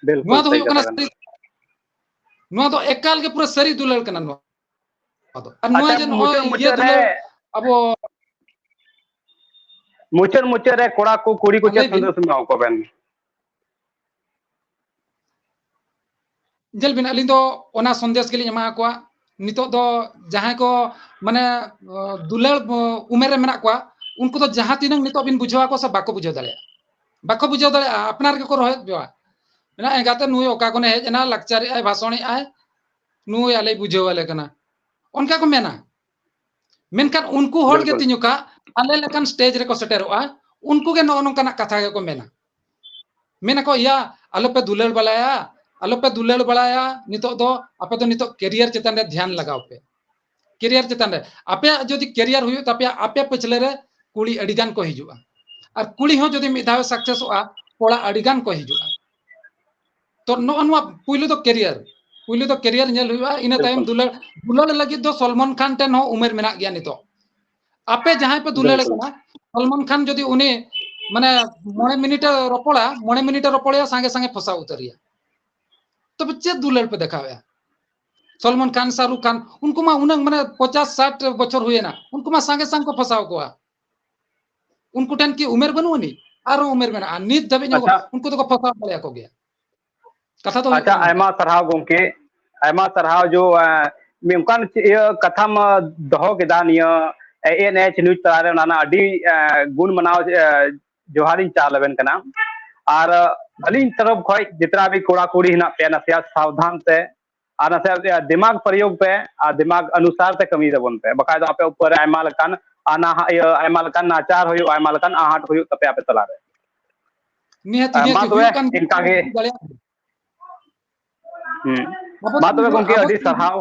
ᱵᱤᱞᱠᱩᱞ ᱱᱚᱣᱟ ᱫᱚ ᱥᱟᱹᱨᱤ ᱦᱩᱭᱩᱜ ᱠᱟᱱᱟ ᱠᱟᱛᱷᱟ ᱠᱟᱱᱟ᱾ ᱥᱟᱹᱨᱤ, ᱱᱚᱣᱟ ᱫᱚ ᱮᱠᱟᱞ ᱜᱮ ᱯᱩᱨᱟᱹ ᱥᱟᱹᱨᱤ ᱫᱩᱞᱟᱹᱲ ᱠᱟᱱᱟ ᱱᱚᱣᱟ ᱫᱚ᱾ ᱟᱨ ᱱᱚᱣᱟ ᱟᱪᱪᱷᱟ, ᱡᱮ ᱱᱚᱜᱼᱚᱭ ᱢᱩᱪᱟᱹᱫ ᱤᱭᱟᱹ ᱢᱩᱪᱟᱹᱫ ᱨᱮ, ᱫᱩᱞᱟᱹᱲ ᱟᱵᱚ ᱢᱩᱪᱟᱹᱫ ᱢᱩᱪᱟᱹᱫ ᱨᱮ ᱠᱚᱲᱟ ᱠᱚ ᱠᱩᱲᱤ ᱠᱚ ᱦᱮᱸ, ᱪᱮᱫ ᱞᱟᱹᱭ ᱵᱤᱱ᱾ ᱥᱟᱸᱫᱮᱥ ᱮᱢᱟ ᱠᱚ ᱵᱮᱱ? ᱧᱮᱞ ᱵᱤᱱ, ᱟᱹᱞᱤᱧ ᱫᱚ ᱚᱱᱟ ᱥᱚᱱᱫᱮᱥ ᱜᱮᱞᱤᱧ ᱮᱢᱟ ᱠᱚᱣᱟ᱾ ᱱᱤᱛᱚᱜ ᱫᱚ ᱡᱟᱦᱟᱸᱭ ᱠᱚ, ᱢᱟᱱᱮ, ᱫᱩᱞᱟᱹᱲ ᱩᱢᱮᱨ ᱨᱮ ᱢᱮᱱᱟᱜ ᱠᱚᱣᱟ, ᱩᱱᱠᱩ ᱫᱚ ᱡᱟᱦᱟᱸ ᱛᱤᱱᱟᱹᱜ ᱱᱤᱛᱚᱜ ᱵᱤᱱ ᱵᱩᱡᱷᱟᱹᱣ ᱟᱠᱚ ᱥᱮ, ᱵᱟᱠᱚ ᱵᱩᱡᱷᱟᱹᱣ ᱫᱟᱲᱮᱭᱟᱜᱼᱟ, ᱵᱟᱠᱚ ᱵᱩᱡᱷᱟᱹᱣ ᱫᱟᱲᱮᱭᱟᱜᱼᱟ, ᱟᱯᱱᱟᱨ ᱜᱮᱠᱚ ᱨᱚᱦᱮᱫ ᱡᱚᱜᱼᱟ᱾ ᱢᱮᱱᱟ, "ᱮᱸᱜᱟᱛᱮ ᱱᱩᱭ ᱚᱠᱟ ᱠᱷᱚᱱᱮ ᱦᱮᱡ ᱮᱱᱟ, ᱞᱟᱠᱪᱟᱨᱮᱜᱼᱟᱭ, ᱵᱷᱟᱥᱚᱱᱮᱜᱼᱟᱭ, ᱱᱩᱭ ᱟᱞᱮᱭ ᱵᱩᱡᱷᱟᱹᱣ ᱟᱞᱮ ᱠᱟᱱᱟ", ᱚᱱᱠᱟ ᱠᱚ ᱢᱮᱱᱟ᱾ ᱢᱮᱱᱠᱷᱟᱱ ᱩᱱᱠᱩ ᱦᱚᱲ ᱜᱮ ᱵᱤᱞᱠᱩᱞ᱾ ᱛᱤᱧᱩᱠᱟ ᱟᱞᱮ ᱞᱮᱠᱟᱱ stage ᱨᱮᱠᱚ ᱥᱮᱴᱮᱨᱚᱜᱼᱟ, ᱩᱱᱠᱩ ᱜᱮ ᱱᱚᱜᱼᱚ ᱱᱚᱝᱠᱟᱱᱟᱜ ᱠᱟᱛᱷᱟ ᱜᱮᱠᱚ ᱢᱮᱱᱟ᱾ ᱢᱮᱱᱟᱠᱚ, "ᱤᱭᱟ, ᱟᱞᱚᱯᱮ ᱫᱩᱞᱟᱹᱲ ᱵᱟᱲᱟᱭᱟ, ᱟᱞᱚᱯᱮ ᱫᱩᱞᱟᱹᱲ ᱵᱟᱲᱟᱭᱟ, ᱱᱤᱛᱚᱜ ᱫᱚ ᱟᱯᱮ ᱫᱚ ᱱᱤᱛᱚᱜ ᱠᱮᱨᱤᱭᱟᱨ ᱪᱮᱛᱟᱱ ᱨᱮ ᱫᱷᱮᱭᱟᱱ ᱞᱟᱜᱟᱣ ᱯᱮ, ᱠᱮᱨᱤᱭᱟᱨ ᱪᱮᱛᱟᱱ ᱨᱮ, ᱟᱯᱮᱭᱟᱜ ᱡᱩᱫᱤ ᱠᱮᱨᱤᱭᱟᱨ ᱦᱩᱭᱩᱜ ᱛᱟᱯᱮᱭᱟ, ᱟᱯᱮ ᱯᱟᱹᱪᱷᱞᱟᱹ ᱨᱮ ᱠᱩᱲᱤ ᱟᱹᱰᱤ ᱜᱟᱱ ᱠᱚ ᱦᱤᱡᱩᱜᱼᱟ, ᱟᱨ ᱠᱩᱲᱤ ᱦᱚᱸ ᱡᱩᱫᱤ ᱢᱤᱫ ᱫᱷᱟᱣ ᱥᱟᱠᱥᱮᱥᱚᱜᱼᱟ, ᱠᱚᱲᱟ ᱟᱹᱰᱤ ᱜᱟᱱ ᱠᱚ ᱦᱤᱡᱩᱜᱼᱟ᱾" ᱛᱚ ᱱᱚᱜᱼᱚ ᱱᱚᱣᱟ ᱯᱩᱭᱞᱩ ᱫᱚ ᱠᱮᱨᱤᱭᱟᱨ, ᱯᱩᱭᱞᱩ ᱫᱚ ᱠᱮᱨᱤᱭᱟᱨ ᱧᱮᱞ ᱦᱩᱭᱩᱜᱼᱟ, ᱤᱱᱟᱹ ᱛᱟᱭᱚᱢ ᱵᱤᱞᱠᱩᱞ᱾ ᱫᱩᱞᱟᱹᱲ᱾ ᱫᱩᱞᱟᱹᱲ ᱞᱟᱹᱜᱤᱫ ᱫᱚ ᱥᱚᱞᱢᱚᱱ ᱠᱷᱟᱱ ᱴᱷᱮᱱ ᱦᱚᱸ ᱩᱢᱮᱨ ᱢᱮᱱᱟᱜ ᱜᱮᱭᱟ ᱱᱤᱛᱚᱜ᱾ ᱟᱯᱮ ᱡᱟᱦᱟᱸᱭ ᱯᱮ ᱫᱩᱞᱟᱹᱲ ᱵᱤᱞᱠᱩᱞ᱾ ᱠᱟᱱᱟ, ᱥᱚᱞᱢᱚᱱ ᱠᱷᱟᱱ ᱡᱩᱫᱤ ᱩᱱᱤ ᱢᱟᱱᱮ ᱢᱚᱬᱮ ᱢᱤᱱᱤᱴ ᱮ ᱨᱚᱯᱚᱲᱟ, ᱢᱚᱬᱮ ᱢᱤᱱᱤᱴ ᱮ ᱨᱚᱯᱚᱲᱮᱭᱟ, ᱥᱟᱸᱜᱮ ᱥᱟᱸᱜᱮ ᱯᱷᱚᱥᱟᱣ ᱩᱛᱟᱹᱨᱮᱭᱟ᱾ ᱛᱚᱵᱮ ᱪᱮᱫ ᱫᱩᱞᱟᱹᱲ ᱯᱮ ᱫᱮᱠᱷᱟᱣᱮᱜᱼᱟ? ᱥᱚᱞᱢᱚᱱ ᱠᱷᱟᱱ, ᱥᱟᱦᱨᱩᱠ ᱠᱷᱟᱱ, ᱩᱱᱠᱩ ᱢᱟ ᱩᱱᱟᱹᱝ ᱢᱟᱱᱮ ᱯᱚᱪᱟᱥ ᱥᱟᱴ ᱵᱚᱪᱷᱚᱨ ᱦᱩᱭᱮᱱᱟ, ᱩᱱᱠᱩ ᱢᱟ ᱥᱟᱸᱜᱮ ᱥᱟᱸᱜᱮ ᱠᱚ ᱯᱷᱚᱥᱟᱣ ᱠᱚᱣᱟ᱾ ᱩᱱᱠᱩ ᱴᱷᱮᱱ ᱠᱤ ᱩᱢᱮᱨ ᱵᱟᱹᱱᱩᱜ ᱟᱹᱱᱤᱡ? ᱟᱨᱦᱚᱸ ᱩᱢᱮᱨ ᱢᱮᱱᱟᱜᱼᱟ, ᱱᱤᱛ ᱫᱷᱟᱹᱵᱤᱡ ᱦᱚᱸ ᱟᱪᱪᱷᱟ᱾ ᱩᱱᱠᱩ ᱫᱚᱠᱚ ᱯᱷᱚᱥᱟᱣ ᱫᱟᱲᱮᱭᱟᱠᱚ ᱜᱮᱭᱟ᱾ ᱠᱟᱛᱷᱟ ᱫᱚ ᱦᱩᱭᱩᱜ ᱟᱪᱪᱷᱟ, ᱠᱟᱱᱟ ᱱᱚᱝᱠᱟ᱾ ᱟᱭᱢᱟ ᱥᱟᱨᱦᱟᱣ ᱜᱚᱢᱠᱮ, ᱟᱭᱢᱟ ᱥᱟᱨᱦᱟᱣ ᱡᱚ, ᱮ, ᱢᱤᱫ ᱚᱱᱠᱟᱱ ᱪᱮ-, ᱤᱭᱟᱹ ᱠᱟᱛᱷᱟᱢ, ᱮ, ᱫᱚᱦᱚ ᱠᱮᱫᱟ ᱱᱤᱭᱟᱹ ᱮ ᱮᱱ ᱮᱭᱤᱪ ᱱᱤᱭᱩᱡᱽ ᱛᱟᱞᱟᱨᱮ, ᱚᱱᱟ ᱨᱮᱱᱟᱜ ᱟᱹᱰᱤ, ᱮ, ᱜᱩᱱ ᱢᱟᱱᱟᱣ, ᱮ, ᱡᱚᱦᱟᱨᱤᱧ ᱪᱟᱞ ᱟᱵᱮᱱ ᱠᱟᱱᱟ᱾ ᱟᱨ, ᱮ, ᱟᱹᱞᱤᱧ ᱛᱚᱨᱚᱯ ᱠᱷᱚᱡ ᱡᱤᱛᱱᱟ ᱵᱷᱤ ᱠᱚᱲᱟ ᱠᱩᱲᱤ ᱦᱮᱱᱟᱜ ᱯᱮᱭᱟ, ᱱᱟᱥᱮᱭᱟᱜ ᱥᱟᱵᱫᱷᱟᱱ ᱛᱮ ᱟᱨ ᱱᱟᱥᱮᱭᱟᱜ, ᱮ, ᱫᱤᱢᱟᱜᱽ ᱯᱨᱚᱭᱳᱜᱽ ᱯᱮ ᱟᱨ ᱫᱤᱢᱟᱜᱽ ᱚᱱᱩᱥᱟᱨ ᱛᱮ ᱠᱟᱹᱢᱤ ᱛᱟᱵᱚᱱ ᱯᱮ, ᱵᱟᱠᱷᱟᱡ ᱫᱚ ᱟᱯᱮ ᱩᱯᱚᱨ ᱨᱮ ᱟᱭᱢᱟ ᱞᱮᱠᱟᱱ ᱟᱱᱟ-, ᱤᱭᱟᱹ, ᱟᱭᱢᱟ ᱞᱮᱠᱟᱱ ᱱᱟᱪᱟᱨ ᱦᱩᱭᱩᱜᱼᱟ, ᱟᱭᱢᱟ ᱞᱮᱠᱟᱱ ᱟᱦᱟᱴ ᱦᱩᱭᱩᱜ ᱛᱟᱯᱮᱭᱟ ᱟᱯᱮ ᱛᱟᱞᱟᱨᱮ᱾ ᱱᱤᱦᱟᱹᱛ, ᱮ, ᱱᱤᱦᱟᱹᱛ ᱢᱟ ᱛᱚᱵᱮ ᱦᱩᱭᱩᱜ ᱠᱟᱱ ᱜᱮᱭᱟ, ᱤᱱᱠᱟ ᱜᱮ᱾ ᱫᱟᱲᱮᱭᱟᱜ ᱜᱮᱭᱟ᱾ ᱦᱩᱸ᱾ ᱟᱵᱚ ᱢᱟ ᱫᱚ ᱛᱚᱵᱮ ᱜᱚᱢᱠᱮ, ᱟᱵᱚ ᱟᱹᱰᱤ ᱫᱚ ᱥᱟᱨᱦᱟᱣ᱾